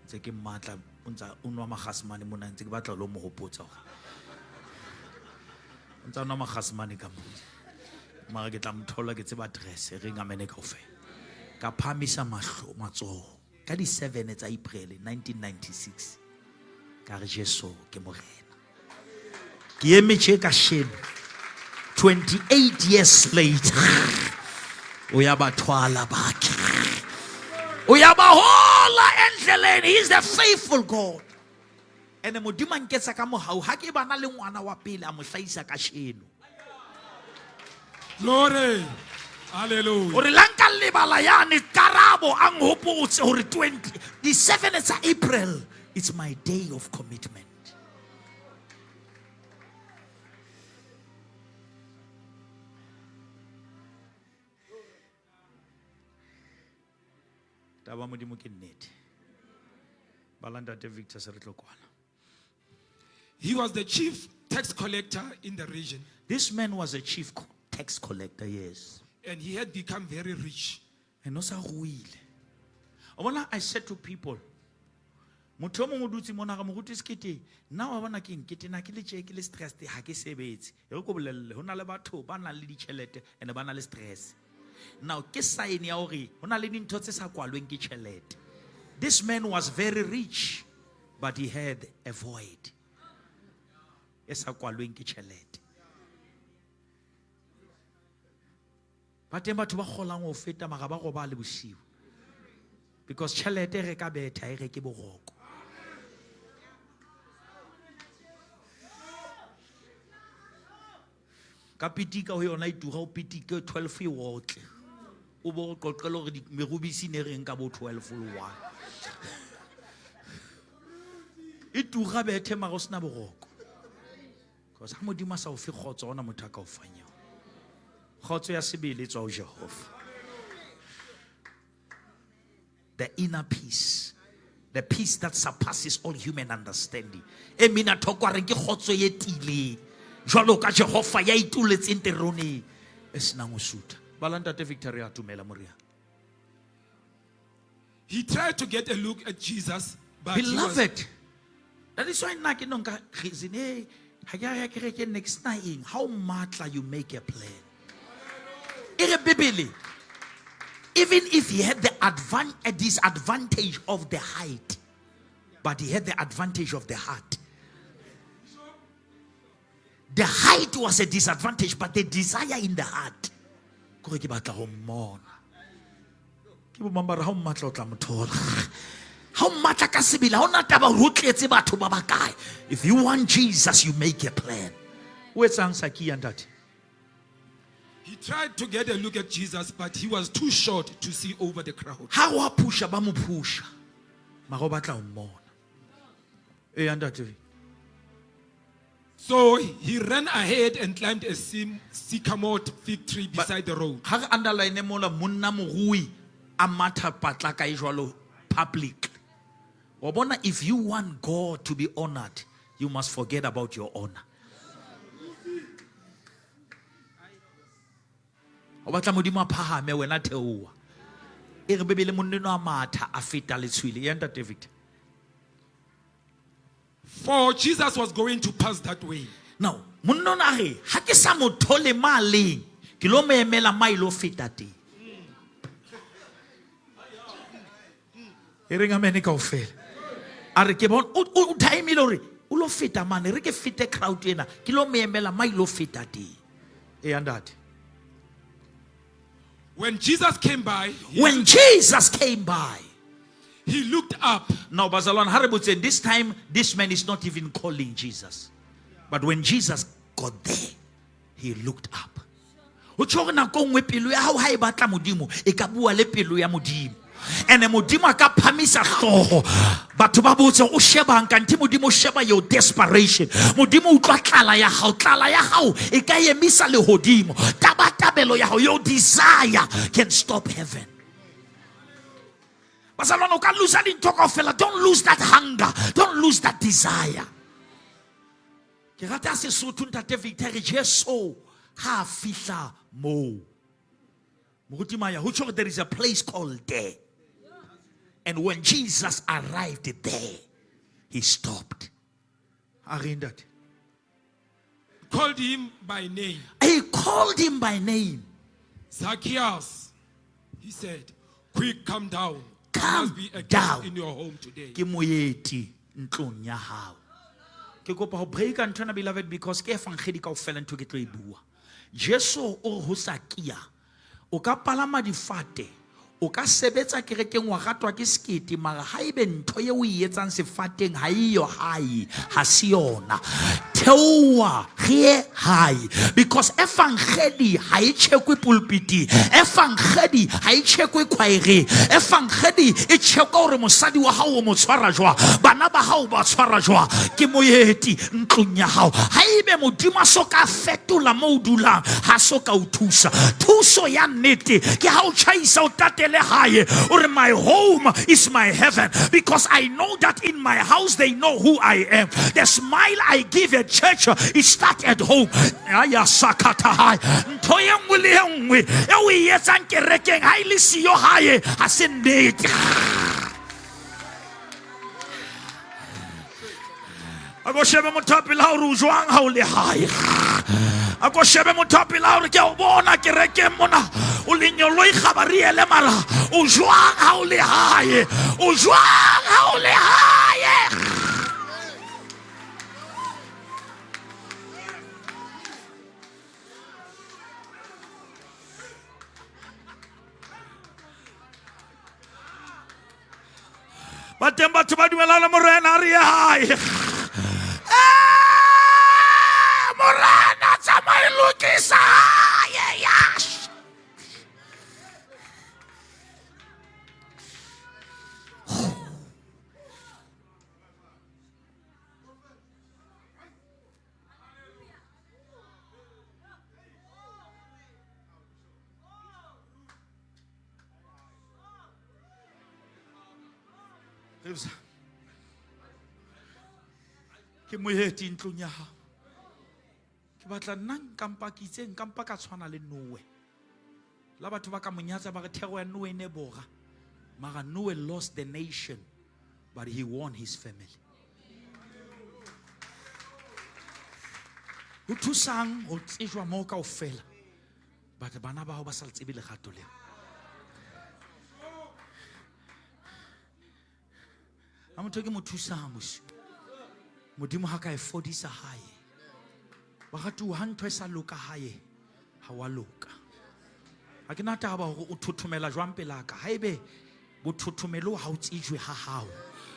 Ntse ke mmatla, o ntsa o nwa magasemane mona, ntse ke batla ho lo mo hopotsa hore o ntsa nwa magasemane ka mona. Mara ke tla mo thola, ke tseba address, e reng amene kaofela. Ka phahamisa mahlo, matsoho ka di 7 tsa April 1996. Ka re Jesu ke Morena. Ke eme tje kasheno 28 years later. O ya ba thwala batho. O ya ba hola endleleni. He is the faithful God. Ene Modimo a nketsa ka mohau ha ke bana le ngwana wa pele a mo hlahisa kasheno. Glory. Hallelujah. Hore la nka lebala yane karabo a nhopotse hore 20 di 7 tsa April, it's my day of commitment. Taba Modimo ke nnete. Bala Ntate Victor se re tlo kwala. He was the chief tax collector in the region. This man was a chief tax collector, yes. And he had become very rich. And o sa ruile. O bona, I said to people, motho o mongwe o dutse mona ga moruti sekete, nna wa bona ke eng, ke tena ke le tje, ke le stressed, ha ke sebetse. E re ko bolelle, ho na le batho ba nang le ditjhelete and ba na le stress. Now, ke sign ya hore ho na le dintho tse sa kwalweng ke tjhelete. This man was very rich, but he had a void. E sa kwalweng ke tjhelete. Ba teng batho ba kgolang ho feta mara ba robale bosiu. Because tjhelete e reka betha, e reke boroko. Ka pitika ho yona e tura, o pitike 12 e otle. O bo o qoqele hore merubisi ne reng ka bo 12 le 1. E tura bethe mara o sena boroko. Because ha Modimo a sa o fe kgotso, hona motho a ka o fang yona. Kgotso ya sebele e tswa ho Jehova. The inner peace. The peace that surpasses all human understanding. E mina thoko a reng ke kgotso e tiileng. Jwalo ka Jehova ya ituletseng teroneng e senang ho sutha. Bala Ntate Victor ya tumela moria. He tried to get a look at Jesus, but he was, Beloved, that is why nna ke no nka reason, ha ke a ya kerekeng next na eng? How matla you make a plan. E re Bibele, even if he had the disadvantage of the height, but he had the advantage of the heart. The height was a disadvantage, but the desire in the heart. Kore ke batla ho mmona. Ke bo mang ba re ha o mmatla o tla mo thola. Ha o mmatla ka sebele, ha hona taba hore o tletse batho ba bakae. If you want Jesus, you make a plan. O etsang Sakia ntate? He tried to get a look at Jesus, but he was too short to see over the crowd. Ha wa pusha ba mo pusha. Mara o batla ho mmona. Eh, ntate. So he ran ahead and climbed a sycamore fig tree beside the road. Ha re underline mola monna morui a matha patla ka e jwalo public. Wa bona, if you want God to be honored, you must forget about your honor. O batla Modimo a phahame wena theoha. E re Bibele monna enwa a matha a feta letshwele. Ya Ntate Victor. For Jesus was going to pass that way. Now, monna ona a re, ha ke sa mo thole maleng, ke lo mo emela ma ilo feta teng. E reng amen kaofela. A re ke bona, o timile hore o lo feta mane, re ke fete crowd ena, ke lo mo emela ma ilo feta teng. E ya ntate. When Jesus came by, When Jesus came by. he looked up. Now, Bazalwane, ha re botseng, this time, this man is not even calling Jesus. But when Jesus got there, he looked up. Ho tjho hore nako e nngwe pelo ya hao ha e batla Modimo, e ka bua le pelo ya Modimo. Ene Modimo a ka phamisa hlooho. Batho ba botse o shebang kanthe Modimo o sheba your desperation. Modimo o utlwa tlala ya hao, tlala ya hao e ka emisa lehodimo. Tabatabelo ya hao, your desire can stop heaven. Bazalwane, o ka lose dintho kaofela. Don't lose that hunger. Don't lose that desire. Ke rata Sesotho ntate Victor re Jesu ha a fihla moo. Moruti Maya, ho tjho hore there is a place called there. And when Jesus arrived there, he stopped. A re ntate. Called him by name. He called him by name. Zacchaeus, he said, quick, come down. I Come must be a guest down. in your home today. Ke moeti ntlong ya hao. Ke kopa ho breaka nthwena beloved because ke evangeli kaofela ntho ke tlo e bua. Jesu o re ho Sakia, o ka palama difate, o ka sebetsa kerekeng wa ratwa ke sekete, mara haebe ntho eo o e etsang sefateng ha eyo hae, ha se yona. Theoha re ye hae, because evangeli ha e tjhekwe pulpiting, evangeli ha e tjhekwe choireng, evangeli e tjhekwa hore mosadi wa hao o mo tshwara jwang, bana ba hao ba tshwara jwang. Ke moeti ntlong ya hao. Haebe Modimo a so ka fetola mo o dulang, ha so ka o thusa. Thuso ya nnete ke ha o tjhaisa o tatele hae, o re my home is my heaven, because I know that in my house they know who I am. The smile I give at church is start at home. Aya sakata hae. Ntho e nngwe le e nngwe e o e etsang kerekeng ha e le siyo hae, ha se nnete. A ko shebe motho a pela hore o jwang ha o le hae. A ko shebe motho a pela hore ke a o bona kerekeng mona, o lenyoloi Gabariele, mara o jwang ha o le hae? O jwang ha o le hae? Ba teng batho ba dumelang le Morena a re ye hae. Morena tsamaye lokisa hae, yes. Ke moeti ntlong ya hao. Ke batla nna nka mpa ke itse, nka mpa ka tshwana le Noe. La batho ba ka mo nyatsa ba re thero ya Noe ne bora. Mara Noe lost the nation, but he won his family. Ho thusang ho tsejwa moo kaofela, but bana ba hao ba sa le tsebe lerato leo. Ha motho ke mo thusang bosiu, Modimo ha ka e fodisa hae. Baratuwa, ha ntho e sa loka hae, ha wa loka. Ha ke na taba hore o thothomela jwang pelaka. Haebe bothothomelo ha o tsejwe ha hao.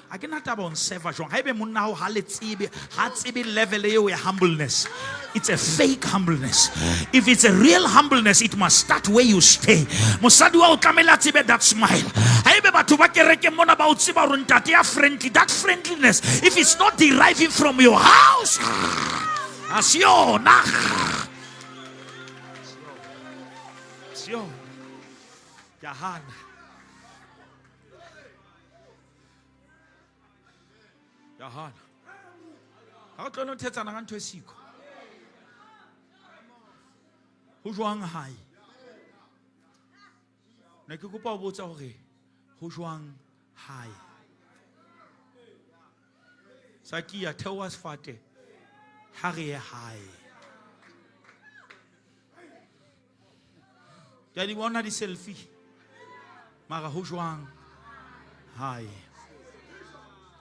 Ha ke na taba o nserva jwang. Haebe monna hao ha le tsebe, ha tsebe level eo ya humbleness. It's a fake humbleness. If it's a real humbleness, it must start where you stay. Mosadi wa o tlamehile a tsebe that smile. Haebe batho ba kerekeng mona ba o tseba hore ntate ya friendly, that friendliness, if it's not deriving from your house, ha se yona. Se yona. Ke a hana. Ke a hana. Ha o tlo no thetsana ka ntho e siko. Ho jwang hae? Ne ke kopa ho botsa hore ho jwang hae? Sakia, theoha sefate, ha re ye hae. Ke a di bona di-selfie, mara ho jwang hae?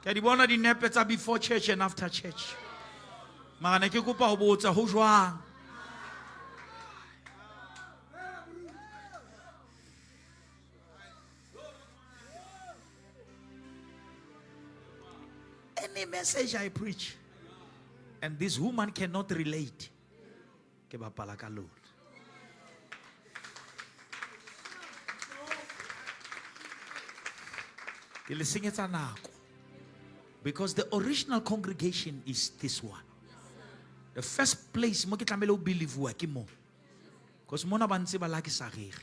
Ke a di bona dinepe tsa before church and after church, mara ne ke kopa ho botsa ho jwang? Any message I preach and this woman cannot relate, ke bapala ka lona. Ke le senyetsa nako. Because the original congregation is this one. The first place mo ke tlamehile o believe-wa ke mo. Because mona ba ntse ba la ke sa rere.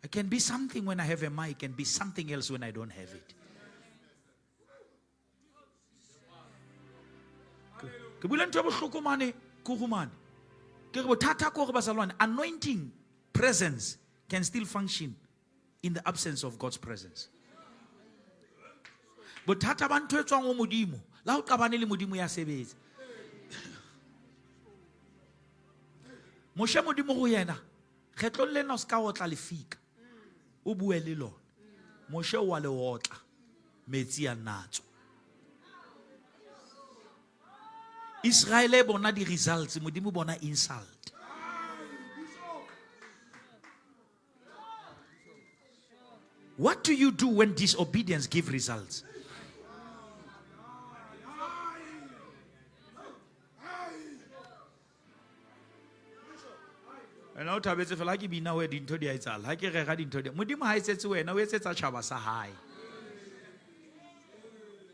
I can be something when I have a mic and be something else when I don't have it. Ke bula ntho e bohloko mane, kugu mane. Ke re bothata ke hore bazalwane, anointing presence can still function in the absence of God's presence. Bothata ba ntho e tswang ho Modimo, la ho qabane le Modimo ya sebetsa. Moshe Modimo ho yena, kgetlong lena o ska otla lefika. O bue le lona. Moshe wa le otla, metsi a natswa. Israel e bona di results, Modimo bona insult. What do you do when disobedience give results? Wena o thabetse fela ha ke bina ho dintho di a etsahala, ha ke rera dintho di. Modimo ha etsetse wena, o etsetsa tjhaba sa hae.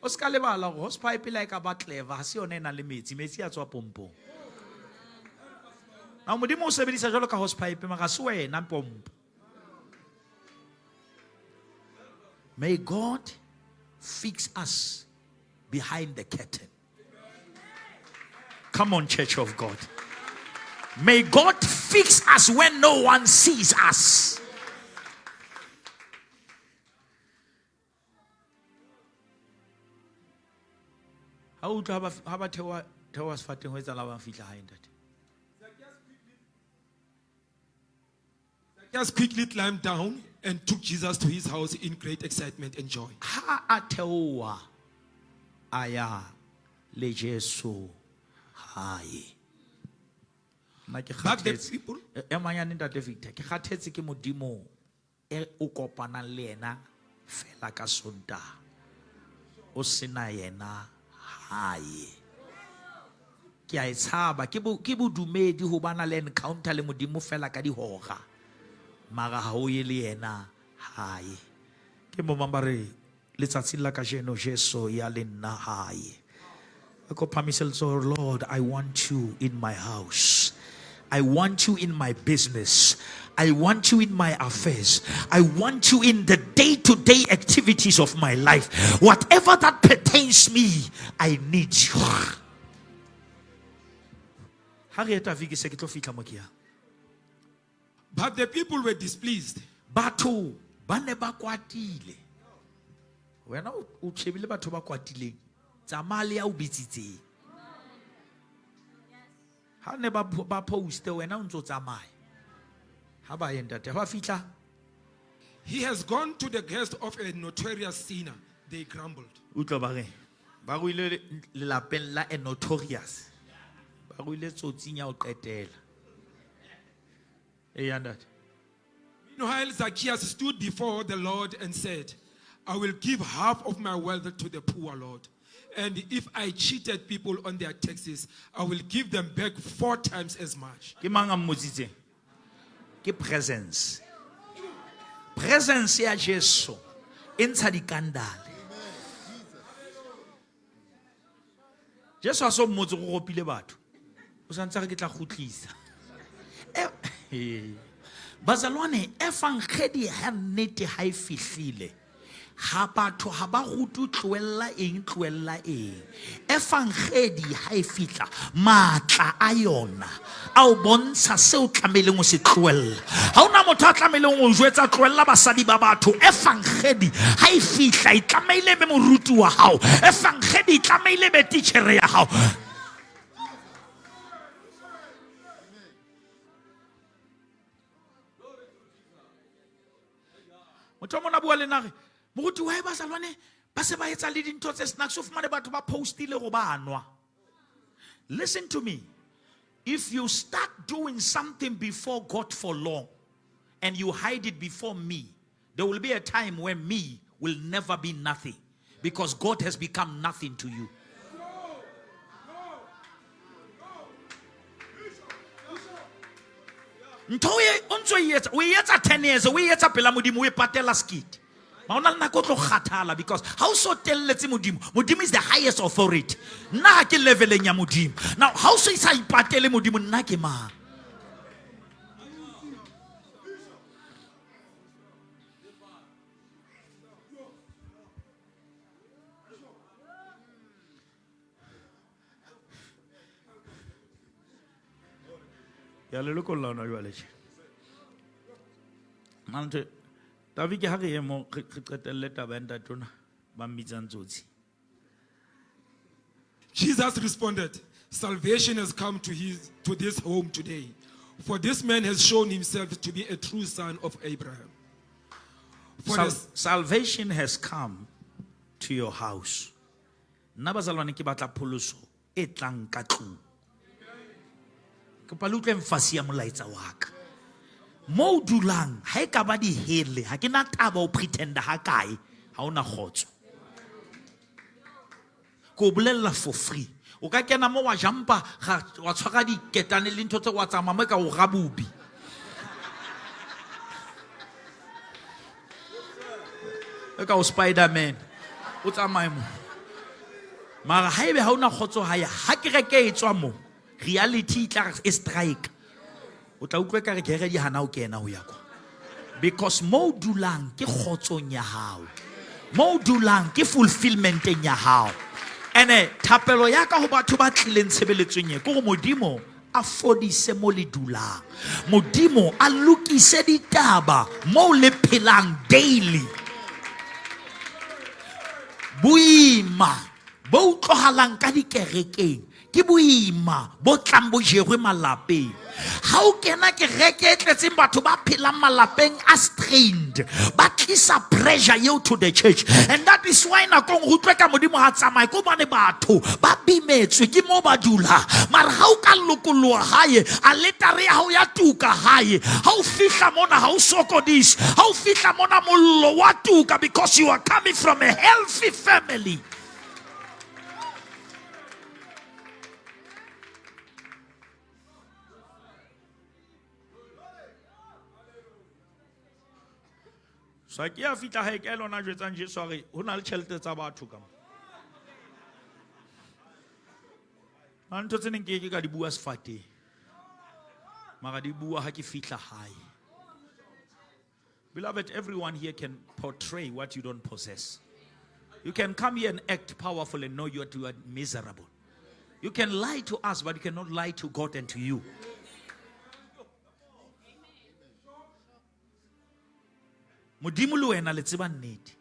O ska lebala hore hosepipe le ha e ka ba clever, ha se yona e nang le metsi, metsi a tswa pompong. Now Modimo o sebedisa jwalo ka hosepipe, mara ha se wena pompo. May God fix us behind the curtain. Come on, Church of God. May God fix us when no one sees us. Ha o utlwa ha ba theoha sefateng ho etsahala ba fihla hae, ntate? Zacchaeus quickly climbed down and took Jesus to his house in great excitement and joy. Ha a theoha a ya le Jesu hae. Nna ke But the kgathetse. people E manyane ntate Victor, ke kgathetse ke Modimo e o kopanang le yena fela ka Sontaha. O sena yena hae. Ke a e tshaba, ke bodumedi ho bana le encounter le Modimo fela ka dihora. Mara ha o ye le yena hae. Ke mo mang ba re letsatsing la kajeno Jesu ya le nna hae. Re kopa phamise letsoho, Lord, I want you in my house. I want you in my business. I want you in my affairs. I want you in the day-to-day activities of my life. Whatever that pertains me, I need you. Ha re eta viki se ke tlo fihla mo ke yang. But the people were displeased. Batho ba ne ba kwatile. Wena o shebile batho ba kwatileng. Tsamaya le ya o bitsitseng. Ha ne ba poste wena o ntso tsamaya. Ha ba ye ntate, ha ba fihla. He has gone to the guest of a notorious sinner, they grumbled. Utlwa ba re, ba ruile lelapeng la a notorious. Ba ruile tsotsing ya ho qetela. E ya ntate. Meanwhile, Zacchaeus stood before the Lord and said, I will give half of my wealth to the poor, Lord. And if I cheated people on their taxes, I will give them back 4 times as much. Ke mang a mmotsitseng? Ke presence. Presence ya Jesu e ntsha dikandale. Jesu a so mmotse go gopile batho. O sa ntse a re ke tla kgutlisa. Bazalwane, evangedi ha nnete ha e fihlile. Ha batho ha ba rutwe tlohella eng, tlohella eng. Evangedi ha e fihla, matla a yona a o bontsha seo tlamehileng ho se tlohella. Ha hona motho a tlamehileng ho jwetsa tlohella basadi ba batho. Evangedi ha e fihla, e tlamehile be moruti wa hao. Evangedi e tlamehile be titjhere ya hao. Motho o mong a bua le nna a re, moruti wa hae bazalwane ba se ba etsa le dintho tse snacks, o fumane batho ba postile go ba nwa. Listen to me. If you start doing something before God for long and you hide it before me, there will be a time where me will never be nothing. Because God has become nothing to you. Ntho e o ntso e etsa, o e etsa 10 years, o e etsa pela Modimo, o e patela sekete. Ma ho na le nako o tlo kgathala because ha o so telletse Modimo, Modimo is the highest authority. Nna ha ke leveleng ya Modimo. Now ha o so sa ipatele Modimo, nna ke mang? Ya le lokolla hona jwale tje. Mantwe, David ha re ye mo re qetelle taba ya ntate ona ba mmitsang tsotsi. Jesus responded, Salvation has come to this home today, for this man has shown himself to be a true son of Abraham. For this, Salvation has come to your house. Nna bazalwane ke batla pholoso e tlang ka tlung. Kopa le utlwe mfasi ya molaetsa wa ka. Mo o dulang, ha e ka ba dihele, ha ke na taba o pretenda ha kae, ha ona kgotso. Ke o bolella for free. O ka kena mo wa jumpa, wa tshwara diketane le ntho tse wa tsamaya mo e ka o rabobi. E ka o Spider-Man. O tsamaye mo. Mara haebe ha ona kgotso hae, ha kereke e tswa mo, reality e tla re e strike. O tla utlwa ekare kereke di hana ho kena ho ya kwa. Because mo o dulang ke kgotsong ya hao. Mo o dulang ke fulfillmenteng ya hao. Ene thapelo ya ka ho batho ba tlileng tshebeletsong e, ke hore Modimo a fodise mo le dulang. Modimo a lokise ditaba mo le phelang daily. Boima bo utlwahalang ka dikerekeng ke boima bo tlang bo jerwe malapeng. Ha o kena kereke e tletseng batho ba phelang malapeng a strained, ba tlisa pressure eo to the church. And that is why nakong ho utlwe ka Modimo ha tsamaye, ke hobane batho ba bimetswe ke mo ba dula. Mara ha o ka lokoloha hae, aletare ya hao ya tuka hae. Ha o fihla mona ha o sokodise, ha o fihla mona mollo wa tuka, because you are coming from a healthy family. So ke a fihla hae, ke lona jwetsang Jesu a re ho na le tjhelete tsa batho ka mo. Na ntho tse neng ke ke ka di bua sefateng. Mara di bua ha ke fihla hae. Beloved, everyone here can portray what you don't possess. You can come here and act powerful and know you are miserable. You can lie to us, but you cannot lie to God and to you. Modimo le wena le tseba nnete.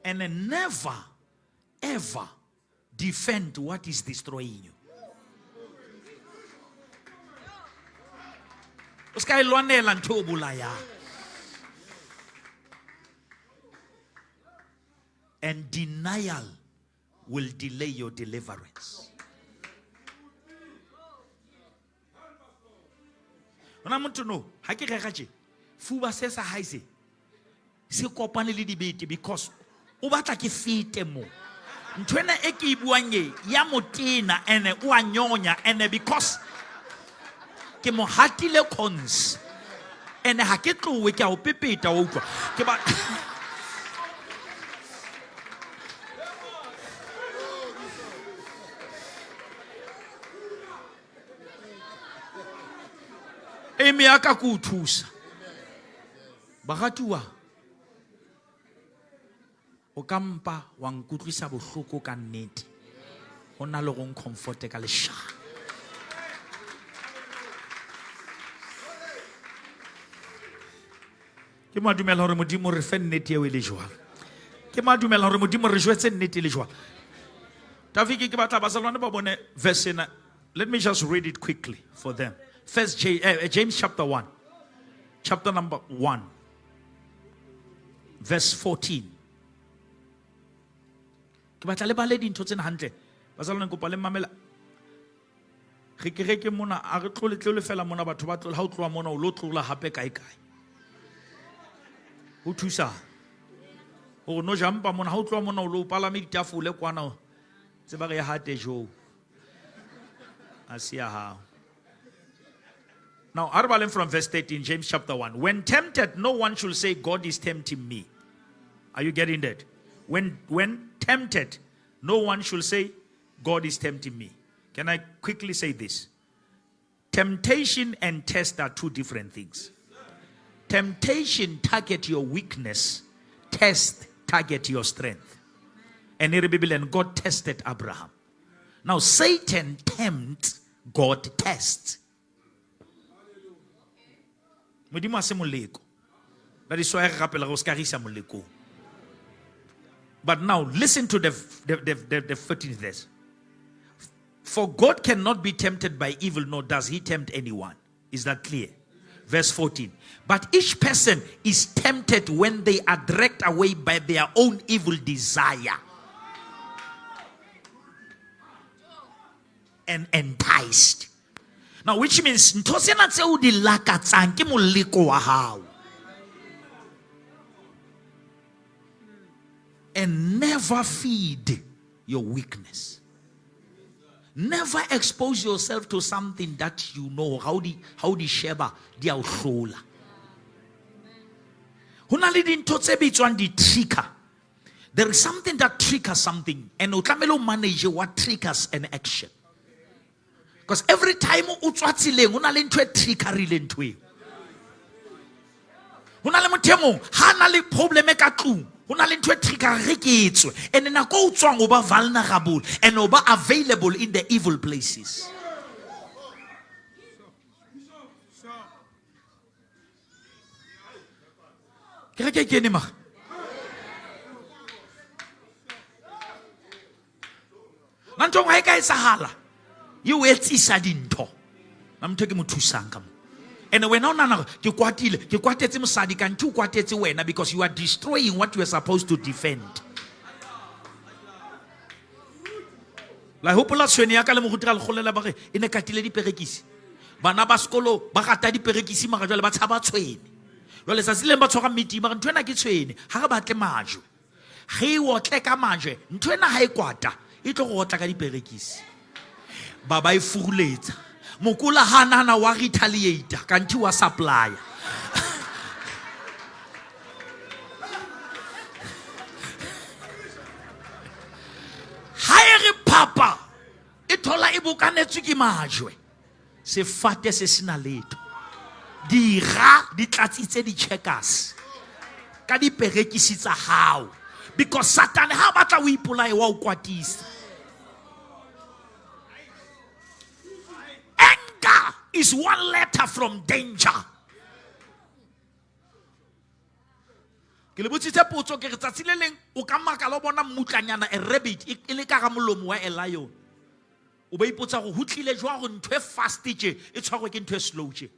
And never, ever defend what is destroying you. O ska e lwanela ntho e o bolayang. And denial will delay your deliverance. Hona motho no, ha ke rera tje, fuba se sa hae se, se kopane le dibete because o batla ke fete mo. Ntho ena e ke e buang e, ya motena ene o a nyonya ene because ke mo hatile cons. Ene ha ke tlowe ke a o pepeta wa utlwa. Ke ba Eme ya ka ke o thusa. Baratuwa, o ka mpa wa nkutlwisa bohloko ka nnete. Ho na le ho ncomforte ka leshano. Ke mo dumela hore Modimo re fe nnete eo e le jwalo. Ke mo dumela hore Modimo re jwetse nnete e le jwalo. Tafiki ke batla bazalwane ba bone verse ena. Let me just read it quickly for them. First James chapter 1. Chapter number 1. Verse 14. Ke batla le bale dintho tsena hantle. Bazalwane kopa le mamela. Re ke re ke mona, a re tlole tlole fela mona batho ba tlola, ha o tloha mona o lo tlola hape kae kae. Ho thusa. Hore no jampa mona ha o tloha mona o lo palame ditafole kwana. Tseba re ya hate jo. A se ya hao. Now, Arbalem from verse 13, James chapter 1. When tempted, no one should say, God is tempting me. Are you getting that? When tempted, no one should say, God is tempting me. Can I quickly say this? Temptation and test are two different things. Temptation target your weakness, test target your strength. And in the Bible, and God tested Abraham. Now, Satan tempts, God tests. Modimo a se moleko. That is why re rapela gore o ska re isa molekong. But now listen to the 14th verse. For God cannot be tempted by evil, nor does he tempt anyone. Is that clear? Verse 14. But each person is tempted when they are dragged away by their own evil desire and enticed. Now, which means ntho tsena tse o di lakatsang ke moleko wa hao. And never feed your weakness. Never expose yourself to something that you know how di sheba di a o hlola. Ho na le dintho tse bitswang di-trigger. There is something that triggers something, and o tlamehile o manage what triggers an action. Because every time o tswa tseleng, ho na le ntho e triggerileng ntho eo. Ho na le motho e mong, ha na le problem e ka tlung, ho na le ntho e trigger re ke tswe. And nako o tswang o ba vulnerable and o ba available in the evil places. Kereke ke ene mara? Na ntho e nngwe ha e ka etsahala, e o etsisa dintho. Na motho e ke mo thusang ka mo. And wena o nahana hore ke kwatile, ke kwatetse mosadi, kanthe o kwatetse wena because you are destroying what you are supposed to defend. La hopola tshwene ya ka le moruti ra lekgolela ba re e ne katile diperekisi. Bana ba sekolo ba rata diperekisi mara jwale ba tshaba tshwene. Jwale tsatsi le leng ba tshwara meeting ba re ntho ena ke tshwene, ha re batle majwe. Ge e otle ka majwe, ntho ena ha e kwata, e tlo go otla ka diperekisi. Ba ba e furuletsa. Mokola ha nahana wa retaliate, kanthe wa supplier. Ha e re phapa, e thola e bokanetswe ke majwe. Sefate se sena letho. Dira di tlatsitse di-checkers ka diperekisi tsa hao. Because Satan ha batla o ipolaye wa o kwatisa. Anger is one letter from danger. Ke le botsitse potso ke re tsatsi le leng o ka makala o bona mmutlanyana a rabbit e le ka ga molomo wa a lion. O ba ipotsa gore ho tlile jwang hore ntho e fast tje e tshwarwe ke ntho e slow tje.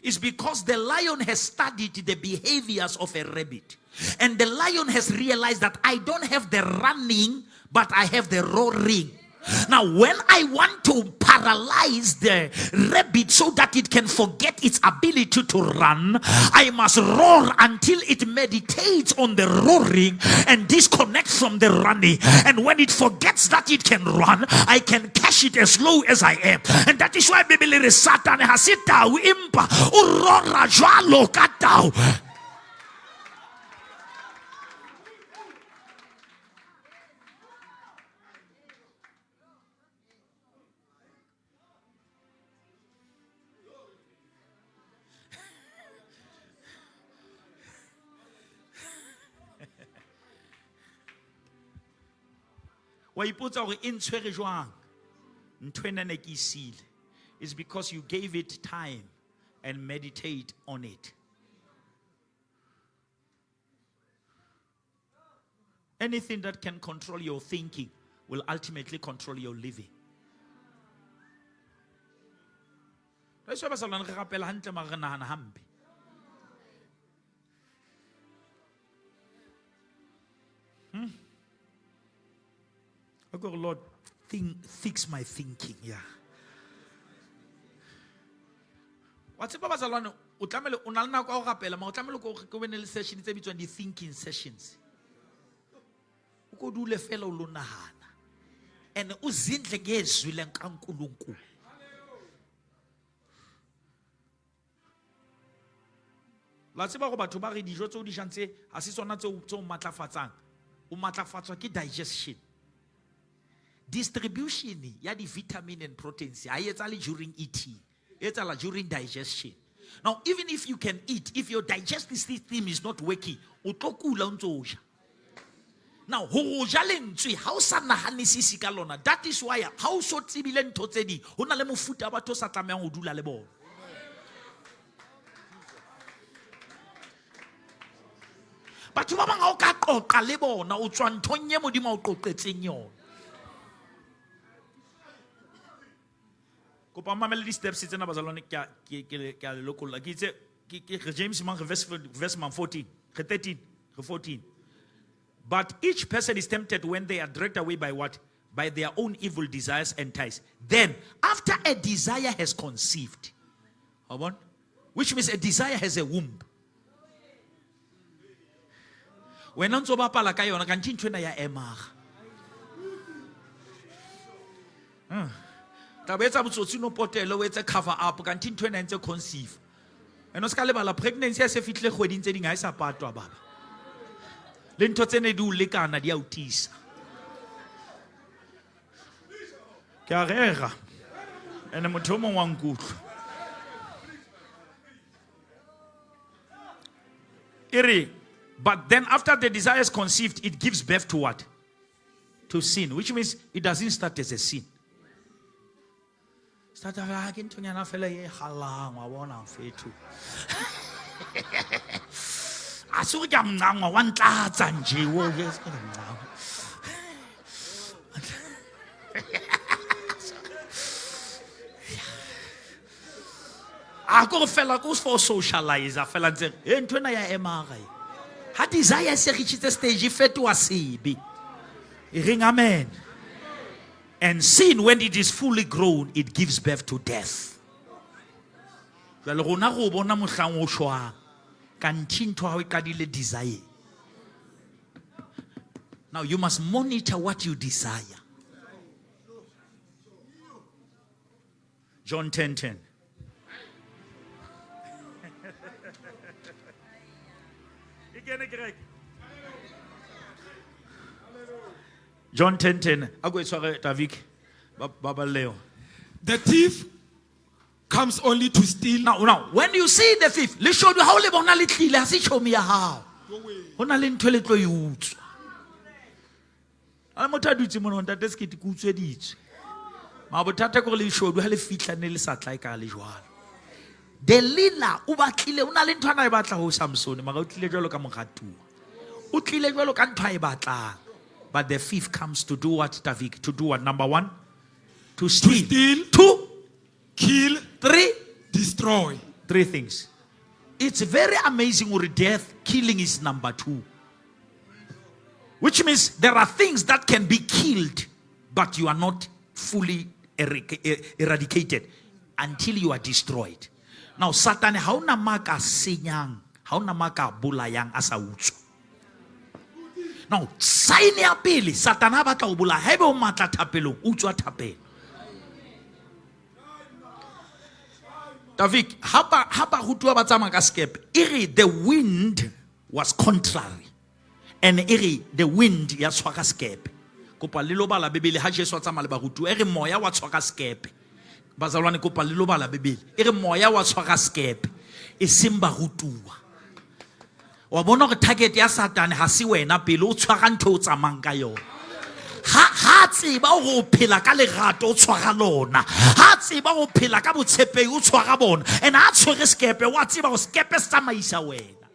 It's because the lion has studied the behaviors of a rabbit. And the lion has realized that I don't have the running, but I have the roaring. Now, when I want to paralyze the rabbit so that it can forget its ability to run, I must roar until it meditates on the roaring and disconnects from the running. And when it forgets that it can run, I can catch it as low as I am. And that is why Bible re Satan ha se tau empa o rora jwalo ka tau. Wa ipotsa hore e ntshwere jwang? Ntho ena ne ke e siile. It's because you gave it time and meditate on it. Anything that can control your thinking will ultimately control your living. That's why ba sa lwane re rapela hantle mara re nahana hampe. I go, Lord, fix my thinking. Yeah. Wa tseba bazalwane, O tlamehile o na le nako ya ho rapela, mara o tlamehile ko be ne le session tse bitswang di-thinking sessions. O ko dule fela o lo nahana. And uzindle ngezwi lenkaNkulunkulu. La tseba gore batho ba re dijo tse o di jang tse ha se tsona tse o matlafatsang. O matlafatswa ke digestion. Distribution ya di-vitamin and proteins ha e etsahale during eating. E etsahala during digestion. Now, even if you can eat, if your digestive system is not working, o tlo kula o ntso o ja. Now, ho ja lentswe, ha o sa nahanisisi ka lona, that is why ha o so tsebile ntho tse ding, ho na le mofuta wa batho o sa tlamehang ho dula le bona. Batho ba bang ha o ka qoqa le bona, o tswa nthong e Modimo a o qoqetseng yona. Kopa o mamele di-steps tsena bazalwane, ke a le lokolla. Ke itse, ke re James mang, re verse mang 14, re 13, re 14. But each person is tempted when they are dragged away by what? By their own evil desires and ties. Then, after a desire has conceived, wa bona? Which means a desire has a womb. Wena o ntso bapala ka yona, kanthe ntho ena ya emaga. Tla ba etsa botsotsi no potele, o etse cover up, kanthe ntho ena e ntse conceive. And o ska lebala pregnancy ya se fihlile kgweding tse ding ha e sa patwa baba. Le ntho tse ne di o lekana di a o tiisa. Ke a rera. Ene motho o mong wa nkutlwa. E re, but then after the desire is conceived, it gives birth to what? To sin, which means it doesn't start as a sin. Start ah, ke nthonyana fela e galang, wa bona, mfethu. A se gore ke a mncangwa, wa ntlatsa nje, wo, yes, ke a mncangwa. A ko fela ko for socialize fela ntse e ntho ena ya emaga e. Ha desire se reachitse stage e fetoha sebe. E reng amen. And sin, when it is fully grown, it gives birth to death. Jwale rona go bona mohlang o shwang. Kanthe ntho ha o e qadile desire. Now you must monitor what you desire. John 10:10. E kene kereke. John 10:10. A ko e tshware Davik. Ba ba leo. The thief comes only to steal. Now, when you see the thief, le shodu ha o le bona le tlile, ha se chomi ya hao. Ho na le ntho e le tlo e utswa. A motho a dutse mona, ntate Sekete, ke utsweditswe. Ma bothata ke hore le shodu ha le fihla ne le sa tla e ka le jwalo. Delila o batlile, o na le ntho ana e batla ho Samsone, mara o tlile jwalo ka moratuwa. O tlile jwalo ka ntho a e batlang. But the thief comes to do what, Davik? To do what? Number one, to steal. To steal. 2, Kill. 3, Destroy. 3 things. It's very amazing with death, killing is number 2. Which means there are things that can be killed, but you are not fully eradicated until you are destroyed. Now, Satan, ha ona maka senyang, ha ona maka bolayang a sa utswa. Now, sign ya pele, Satan ha batla ho bolaya, haeba o matla thapelong, utswa thapelo. Davik, ha ba rutuwa ba tsamaya ka sekepe, e re the wind was contrary. And e re the wind ya tshwara sekepe. Kopa le lo bala Bibele ha Jesu a tsamaya le barutuwa, e re moya wa tshwara sekepe. Bazalwane, kopa le lo bala Bibele. E re moya wa tshwara sekepe, e seng barutuwa. Wa bona hore target ya Satane ha se wena pele, o tshwara ntho o tsamayang ka yona. Ha tseba hore o phela ka lerato, o tshwara lona. Ha tseba hore o phela ka botshepehi, o tshwara bona. And ha tshwere sekepe, wa tseba hore sekepe se tsamaisa wena.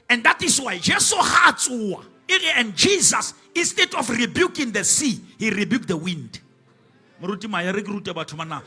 And that is why Jesu ha tsoa. Ere, and Jesus, instead of rebuking the sea, he rebuked the wind. Moruti Maya, re ke rute batho mana.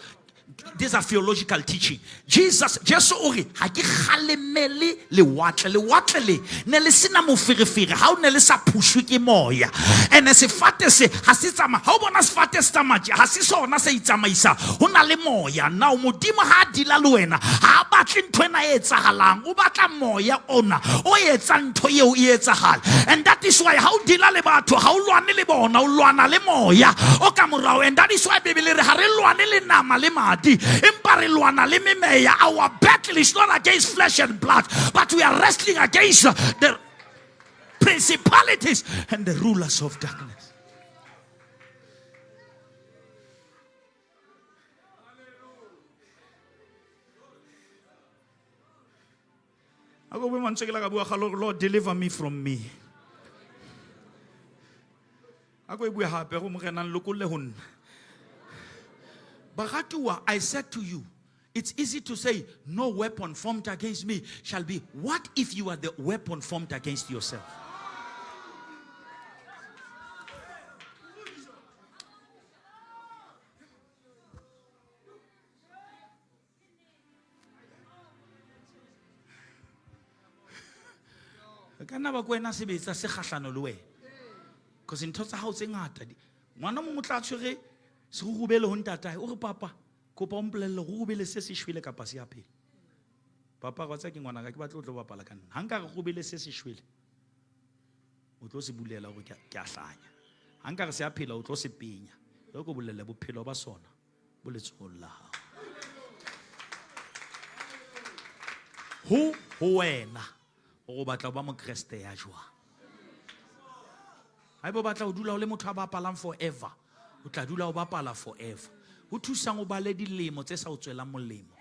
These are theological teaching. Jesus, Jesu o re, ha ke kgalemele lewatle. Lewatle le ne le sena moferefere, ha o ne le sa phushwe ke moya. Ene sefate se ha se tsamaya, ha o bona sefate se tsamaya tje, ha se sona se itsamaisa. Ho na le moya. Now Modimo ha a dila le wena, ha a batle ntho ena e etsahalang. O batla moya ona o etsang ntho eo e etsahale. And that is why ha o dila le batho, ha o lwane le bona, o lwana le moya o ka morao. And that is why Bibele re ha re lwane le nama le madi, empa re lwana le memeya. Our battle is not against flesh and blood, but we are wrestling against the principalities and the rulers of darkness. Ako bue mantswe ke la ka bua ga Lord, deliver me from me. Ako e bue hape go Morena, nlokolle ho nna. Baratuwa, I said to you, it's easy to say, no weapon formed against me shall be. What if you are the weapon formed against yourself? Ka nna ba ko wena sebetsa se kgahlano le wena. Because ntho tsa hao tse ngata di. Ngwana mongwe o tla tshwere serurubele ho ntatae, o re, papa, kopa o mpolelle rurubele se se shwele kapa se a phela. Papa, wa tseba ke ngwana ka, ke batla o tlo bapala ka nna. Ha nka re rurubele se se shwele, o tlo se bulela hore ke a hlanya. Ha nka re se a phela, o tlo se penya. Jwale ke o bolelle bophelo ba sona bo letsohong la hao. Ho ho wena hore o batla ho ba mokreste ya jwang. Haeba o batla ho dula o le motho a bapalang forever, o tla dula o bapala forever. Ho thusang o bale dilemo tse sa o tswelang molemo.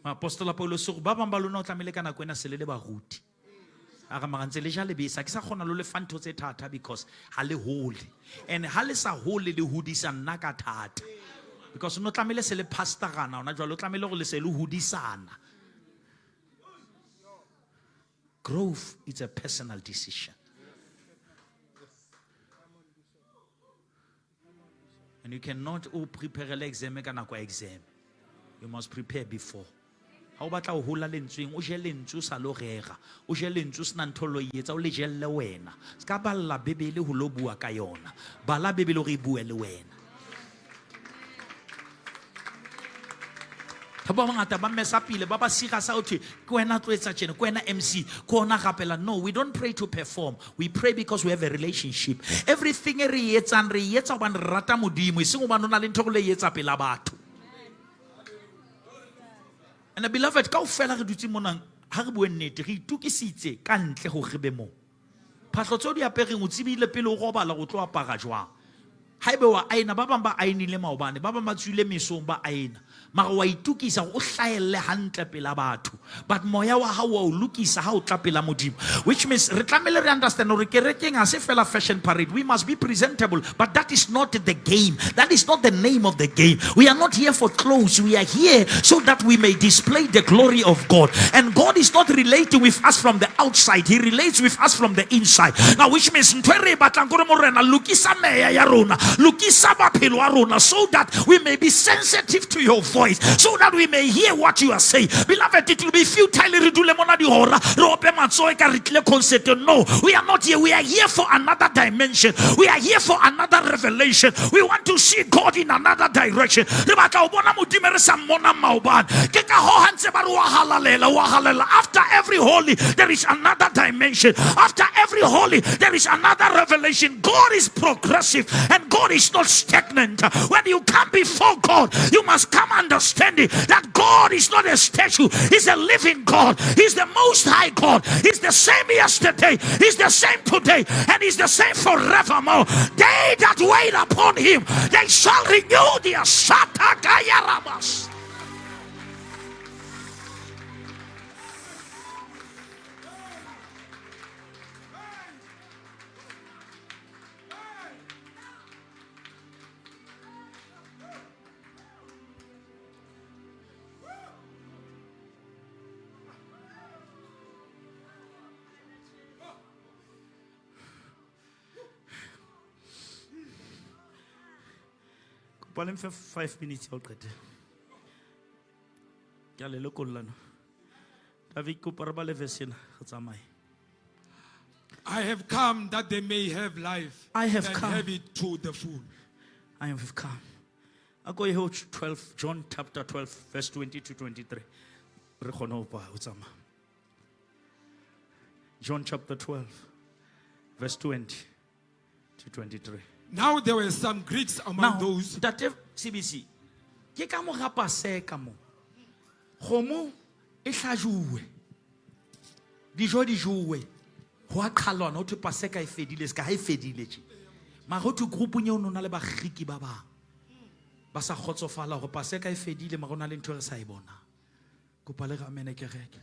Moapostola Paulus o re, ba bang ba lona o tlamehile ka nako ena se le le baruti. A re mara ntse le ja lebese, ha ke sa kgona lo le fa ntho tse thata because ha le hole. And ha le sa hole le hodisa nna ka thata. Because no tlamehile se le pastorana hona jwale, o tlamehile hore le se le hodisana. Growth is a personal decision. And you cannot o prepare le exam ka nako ya exam. You must prepare before. Ha o batla ho hola lentsweng, o je lentswe o sa lo rera. O je lentswe o sena ntho lo e etsa, o le jelle wena. Se ka balla Bibele ho lo bua ka yona. Bala Bibele hore e bue le wena. Ba bangata ba mesa pele, ba ba sira sa ho thwe, ke wena tlo etsa tjena, ke wena MC, ke ona rapela. No, we don't pray to perform. We pray because we have a relationship. Everything e re e etsang, re e etsa hobane re rata Modimo, eseng hobane ho na le ntho re lo e etsa pela batho. And beloved, kaofela re dutse mona, ha re bue nnete, re itokisitse ka ntle hore re be moo. Phahlo tseo di apereng, o tsebile pele o robala hore o tlo apara jwang. Haebe wa aena, ba bang ba aenile maobane, ba bang ba tswile mesong ba aena. Mara wa itokisa hore o hlahelle hantle pela batho. But moya wa hao wa o lokisa ha o tla pela Modimo. Which means re tlamehile re understand hore kerekeng ha se fela fashion parade. We must be presentable. But that is not the game. That is not the name of the game. We are not here for clothes. We are here so that we may display the glory of God. And God is not relating with us from the outside. He relates with us from the inside. Now, which means ntho e re e batlang ke hore Morena lokisa meya ya rona, lokisa maphelo a rona, so that we may be sensitive to your voice, so that we may hear what you are saying. Beloved, it will be futile re dule mona dihora, re ope matsoho eka re tlile concert. No, we are not here. We are here for another dimension. We are here for another revelation. We want to see God in another direction. Re batla ho bona Modimo re sa mmona maobane. Ke ka hoo ha ntse ba re wa halalela, wa halalela. After every holy, there is another dimension. After every holy, there is another revelation. God is progressive and God is not stagnant. When you come before God, you must come understanding that God is not a statue. He's a living God. He's the most high God. He's the same yesterday. He's the same today. And he's the same forevermore. They that wait upon him, they shall renew their Satakayarabas. Kopa le mfe 5 minutes ya ho qetela. Ke a le lokolla no. David, kopa re bale verse ena, re tsamaye. I have come that they may have life I have and come. Have it to the full. I have come. A ko ye ho 12, John chapter 12 verse 20 to 23. Re kgone ho pa ho tsamaya. John chapter 12 verse 20 to 23. Now there were some Greeks among Now, those Ntate CBC, ke ka mora Paseka mo. Kgomo e hlajuwe. Dijo di jowe. Ho a qhalwana ho thwe Paseka e fedile ska ha e fedile tje. Mara ho thwe groupung eo no na le Bagriki ba bang. Ba sa kgotsofala hore Paseka e fedile mara ho na le ntho e re sa e bonang. Kopa le re amene kereke.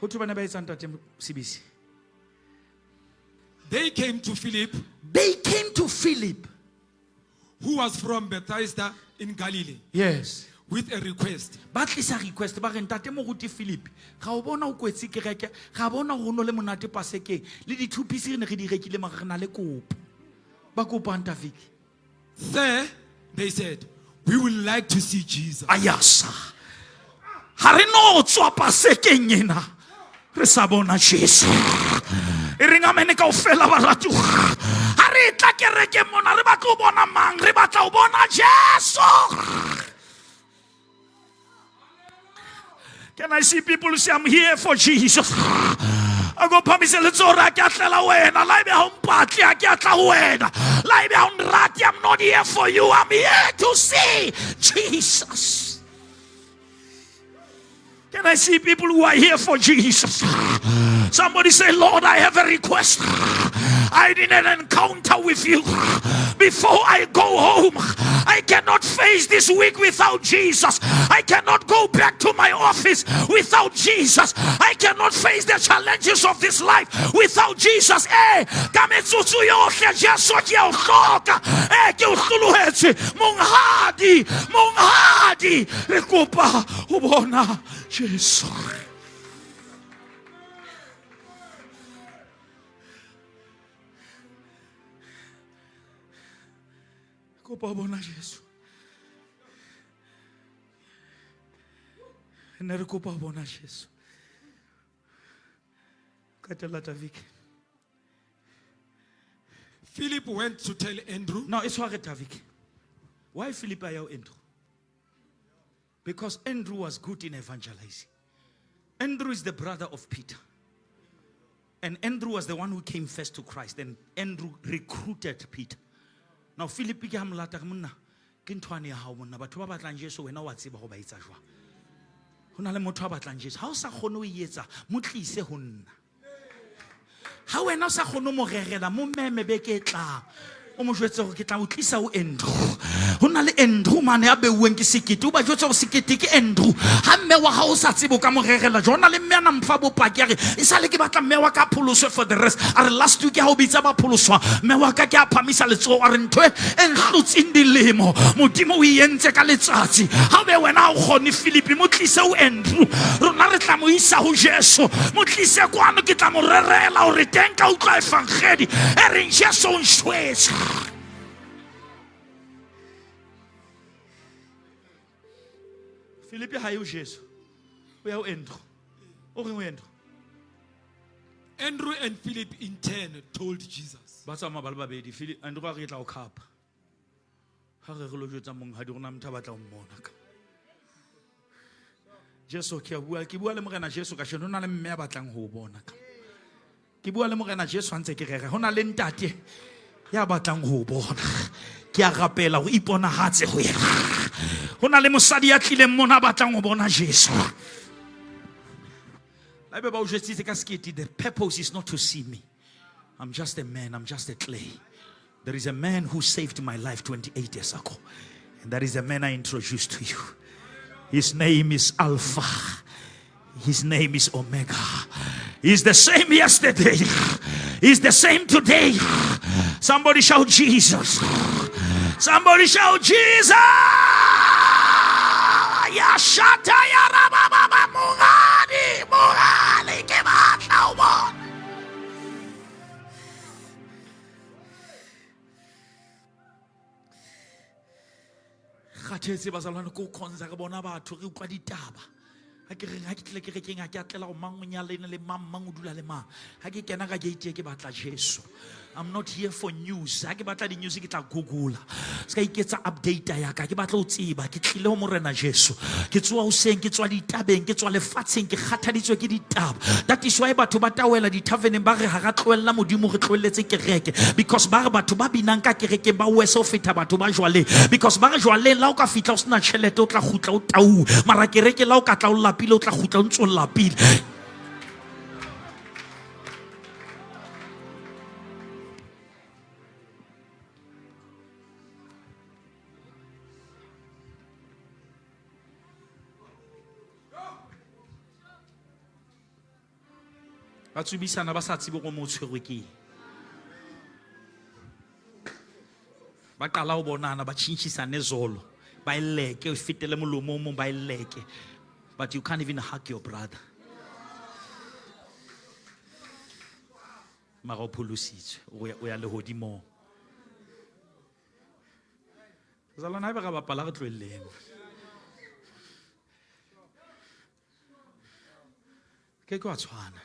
Ho thwe bana ba etsang, ntate CBC? They came to Philip, They came to Philip. Who was from Bethsaida in Galilee, with a request. Ba tlisa request ba re ntate moruti Philip ga o bona o kwetse kereke ga bona go no le monate Pasekeng le di-two piece re ne re di rekile mara re na le kopo ba kopang tafiki. Sir, they said, we would like to see Jesus. Ayasa ga re no tswa Pasekeng ena re sa bona Jesu e reng amene kaofela baratuwa ga re tla kerekeng mona re batla ho bona mang re batla ho bona Jesu. Can I see people say, "I'm here for Jesus"? A ko phamise letsoho re a ke a tlela wena la ebe ha o mpatle a ke a tla ho wena la ebe ha o nrate. I'm not here for you. I'm here to see Jesus. Can I see people who are here for Jesus? Somebody say, "Lord, I have a request. I need an encounter with you before I go home. I cannot face this week without Jesus. I cannot go back to my office without Jesus. I cannot face the challenges of this life without Jesus." Eh, ka metsotso yohle Jesu ke a o hloka. Eh, ke o hlolohetswe. Monghadi, monghadi, re kopa ho bona Jesu. Kopa ho bona Jesu. Ne re kopa ho bona Jesu. Qetella Tavik. Philip went to tell Andrew. No, it's tshware Tavik. Why Philip a ya ho Andrew? Because Andrew was good in evangelizing. Andrew is the brother of Peter. And Andrew was the one who came first to Christ. And Andrew recruited Peter. Now Philip ke ha molata re monna ke nthwane ya hao monna batho ba batlang Jesu wena wa tseba ho ba etsa jwang. Ho na le motho a batlang Jesu. Ha o sa kgone ho e etsa, mo tlise ho nna. Ha wena o sa kgone ho mo rerela, mo meme beke e tlang. O mo jwetse hore ke tla o tlisa ho Andrew. Ho na le Andrew mane ya beuweng ke sekete. O ba jwetse hore sekete ke Andrew. Ha mme wa hao o sa tsebe o ka mo rerela jwang. Ho na le mme a na mpha bopaki a re e sale ke batla mme wa ka pholoswe for the rest. A re last week ha o bitsa ba pholoswa mme wa ka ke a phamisa letsoho a re ntho e e nhlotseng dilemo Modimo o e entse ka letsatsi. Ha be wena ha o kgone Philip mo tlise ho Andrew. Rona re tla mo isa ho Jesu. Mo tlise kwano ke tla mo rerela hore teng ka utlwa evangedi e reng Jesu o nshwetse. Philip ha ye ho Jesu. O ya ho Andrew. O reng ho Andrew? Andrew and Philip in turn told Jesus. Ba tsamaya ba le babedi Philip Andrew a re ke tla o khapa. Ha re re lo jwetsa monghadi rona motho a batla ho mmona ka. Jesu ke a bua ke bua le morena Jesu ka sheno ho na le mme a batlang ho o bona ka. Ke bua le morena Jesu ha ntse ke rera ho na le ntate ya batlang ho o bona. Ke a rapela ho iponahatse ho yena. Ho na le mosadi ya tlileng mona a batlang ho bona Jesu. La ebe ba o jwetsitse ka sekete, the purpose is not to see me. I'm just a man, I'm just a clay. There is a man who saved my life 28 years ago. And that is the man I introduced to you. His name is Alpha. His name is Omega. He's the same yesterday. He's the same today. Somebody shout Jesus. Somebody shout Jesus. Ya shata ya rabababa monghadi monghadi ke batla ho bona. Kgathetse bazalwane ke o khonza re bona batho re utlwa ditaba. Ha ke reng ha ke tlile kerekeng ha ke a tlela go mang o nyalene le mang, mang o dula le mang. Ha ke kena ka gate e ke batla Jesu. I'm not here for news. Ha ke batla di-news ke tla google. Se ka iketsa update ya ka. Ke batla ho tseba. Ke tlile ho Morena Jesu. Ke tsoha hoseng, ke tswa ditabeng, ke tswa lefatsheng, ke kgathaditswe ke ditaba. That is why batho ba tawela di-taverneng ba re ha ra tlohella Modimo re tlohelletse kereke. Because ba re batho ba binang ka kerekeng ba worse ho feta batho ba jwaleng. Because ba re jwaleng la o ka fihla o sena tjhelete o tla kgutla o tauwe. Mara kereke la o ka tla o lapile o tla kgutla o ntso o lapile. Ba tsubisana ba sa tsebe gore mo o tshwerwe ke eng. Ba qala ho bonana ba tjhintjhisane zolo, ba e leke, o fetele molomo o mong ba e leke. But you can't even hug your brother. Mara o pholositswe, o ya lehodimong. Bazalwane, haeba ra bapala re tlohelleng. Ke ke wa tshwana.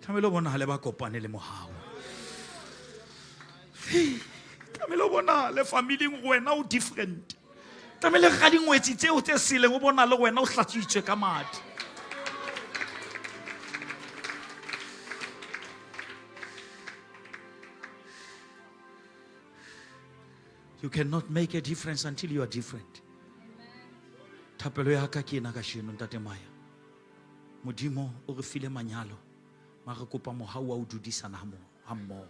Tlamehile o bonahale ba kopane le mohau. Tlamehile o bonahale familing go wena o different. Tlamehile ga dingwetsi tseo tse seleng o bonahale go wena o hlatswitswe ka madi. You cannot make a difference until you are different. Thapelo ya ka ke ena kasheno, Ntate Maya. Modimo o re file manyalo, ma re kopa mohau wa ho dudisana ha mmoho.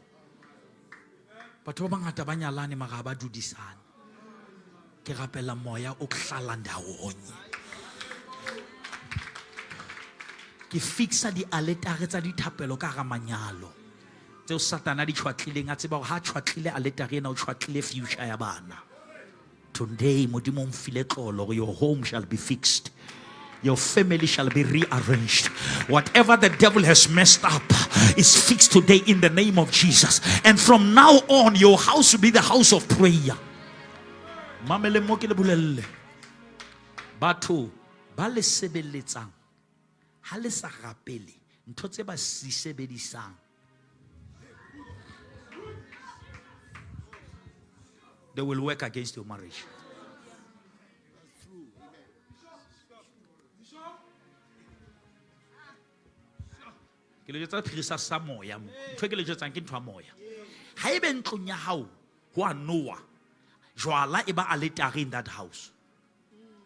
Batho ba bangata ba nyalane mara ha ba dudisane. Ke rapela moya o hlala ndawonye. Ke fixa dialetare tsa dithapelo ka hara manyalo tseo Satana a di tjhwatlileng, a tseba hore ha a tjhwatlile aletare ena o tjhwatlile future ya bana. Today Modimo o mfile tlolo hore your home shall be fixed. Your family shall be rearranged. Whatever the devil has messed up is fixed today in the name of Jesus. And from now on, your house will be the house of prayer. Mamele mo ke le bolelle. Batho ba le sebeletsang ha le sa rapele ntho tse ba si sebedisang they will work against your marriage. Ke le jwetsa sephiri sa moya mo. Ntho e ke le jwetsang ke ntho ya moya. Ha ebe ntlong ya hao ho a nowa, jwala e ba aletare in that house.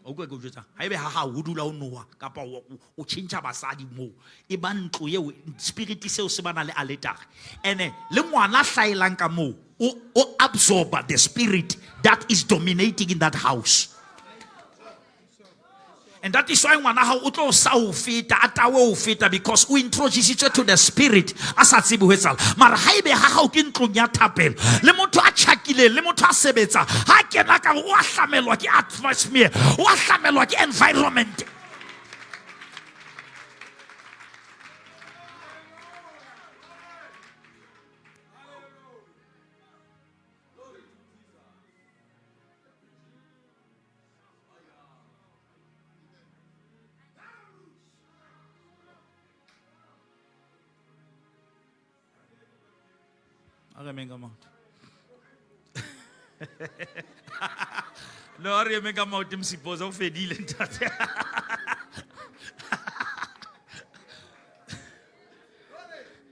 O utlwa ke o jwetsang? Ha ebe ha hao ho dula ho nowa kapa o tjhentjha basadi moo, e ba ntlo eo spirit seo se bana le aletare. Ene le ngwana hlaelang ka moo o absorb the spirit that is dominating in that house. And that is why ngwana hao o tlo sa o feta, a tawe o feta, because o introducitswe to the spirit a sa tsebe ho etsahala. Mara ha ebe ha hao ke ntlong ya thapelo, le motho a tjhakileng, le motho a sebetsa, ha kena ka o a hlamelwa ke atmosphere, o a hlamelwa ke environment. A re emeng ka maoto. No, a re emeng ka maoto, Msipoza, o fedile ntate.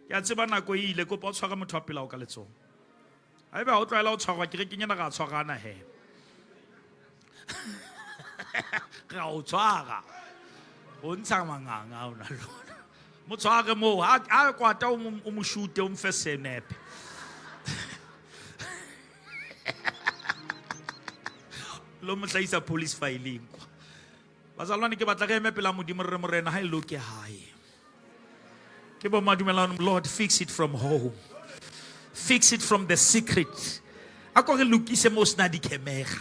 Ke a tseba nako e ile, kopa o tshware motho wa pela o ka letsoho. Haeba ha o tlwaela ho tshwarwa kerekeng ena, ra tshwarana he. Ra o tshwara. O ntsha manganga a ona lona. Mo tshware moo, ha a kwata o mo shute, o mfe senepe. Lo mo hlahisa police filing kwa. Bazalwane ke batla re eme pela Modimo re re Morena ha e loke hae. Ke bo madumelang, Lord, fix it from home. Fix it from the secret. A ko re lokise mo sena di-camera.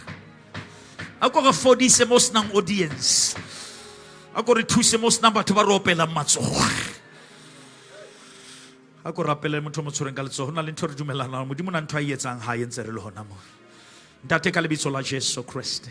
A ko re fodise mo senang audience. A ko re thuse mo senang batho ba re opelang matsogo. A ko rapele motho o mo tshwereng ka letsogo. Ho na le ntho re dumelanang. Modimo na ntho a e etsang ha e ntse re le hona mo. Ntate ka lebitso la Jesu Kriste.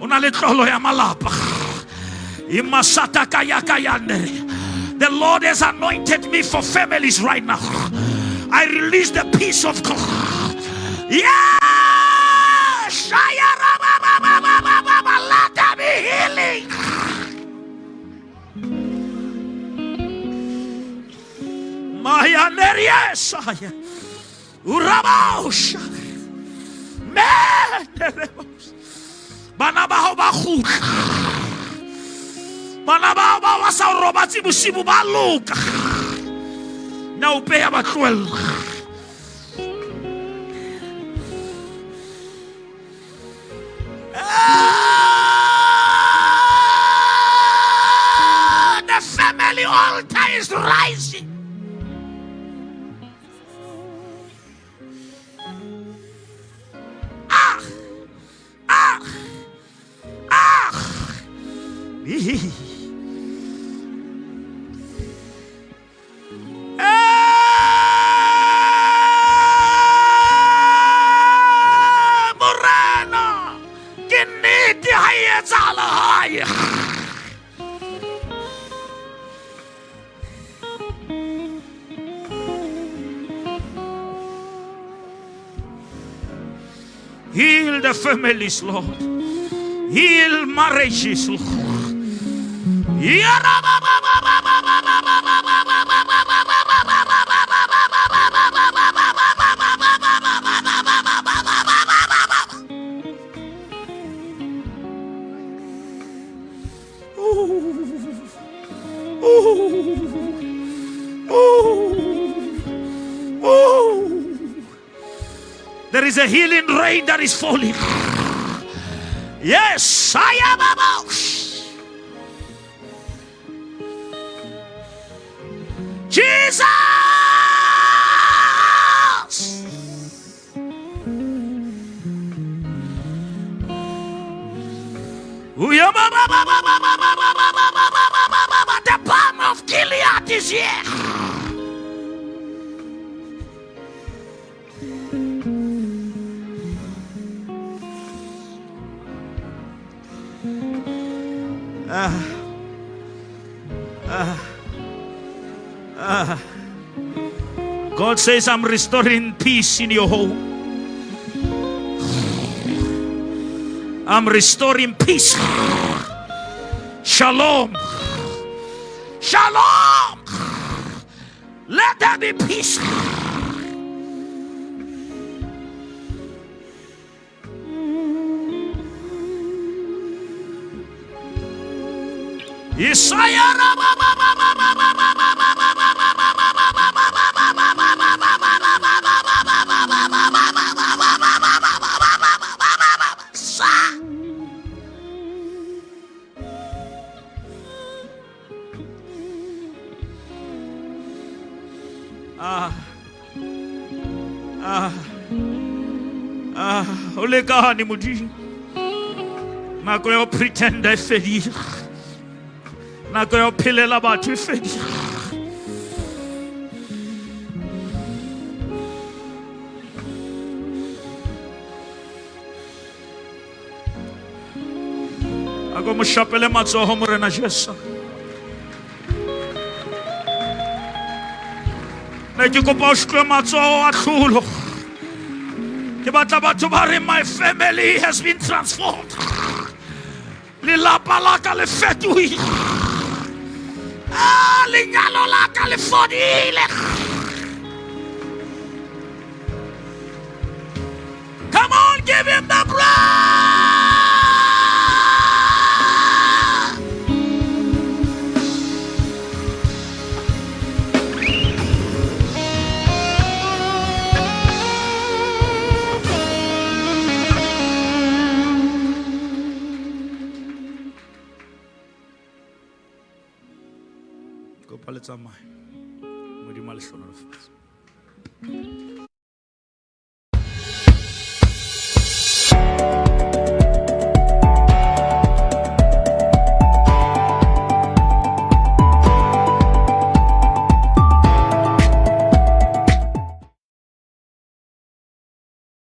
O na le tlolo ya malapa. The Lord has anointed me for families right now. I release the peace of God. Yes! Let there be healing. Maya neriesaya. Urabausha. Menerebos. Bana ba hao ba kgutla. Bana ba hao ba sa robatse bosibu ba loka. Na o peya ba tlohella. The family altar is rising. Ah! Ah! Ah! Morena, ke nnete ha e etsahala hae. Heal the families, Lord. Heal marriages, Lord. There is a healing rain that is falling. Yes, I am about. Jesus! The balm of Gilead is here. God says, I'm restoring peace in your home. I'm restoring peace. Shalom. Shalom. Let there be peace. Isaiah. O lekane Modimo. Nako ya ho pretenda e fedile. Nako ya ho phelela batho e fedile. A ko mo shapele matsoho Morena Jesu. Ne ke kopa o shtlwe matsoho a tlholo. Ke batla batho ba re my family has been transformed. Lelapa la ka le fetohile. Ah, lenyalo la ka le fodile. Come on, give him the praise. Kopa le tsamaye. Modimo a le hlohonolofatse.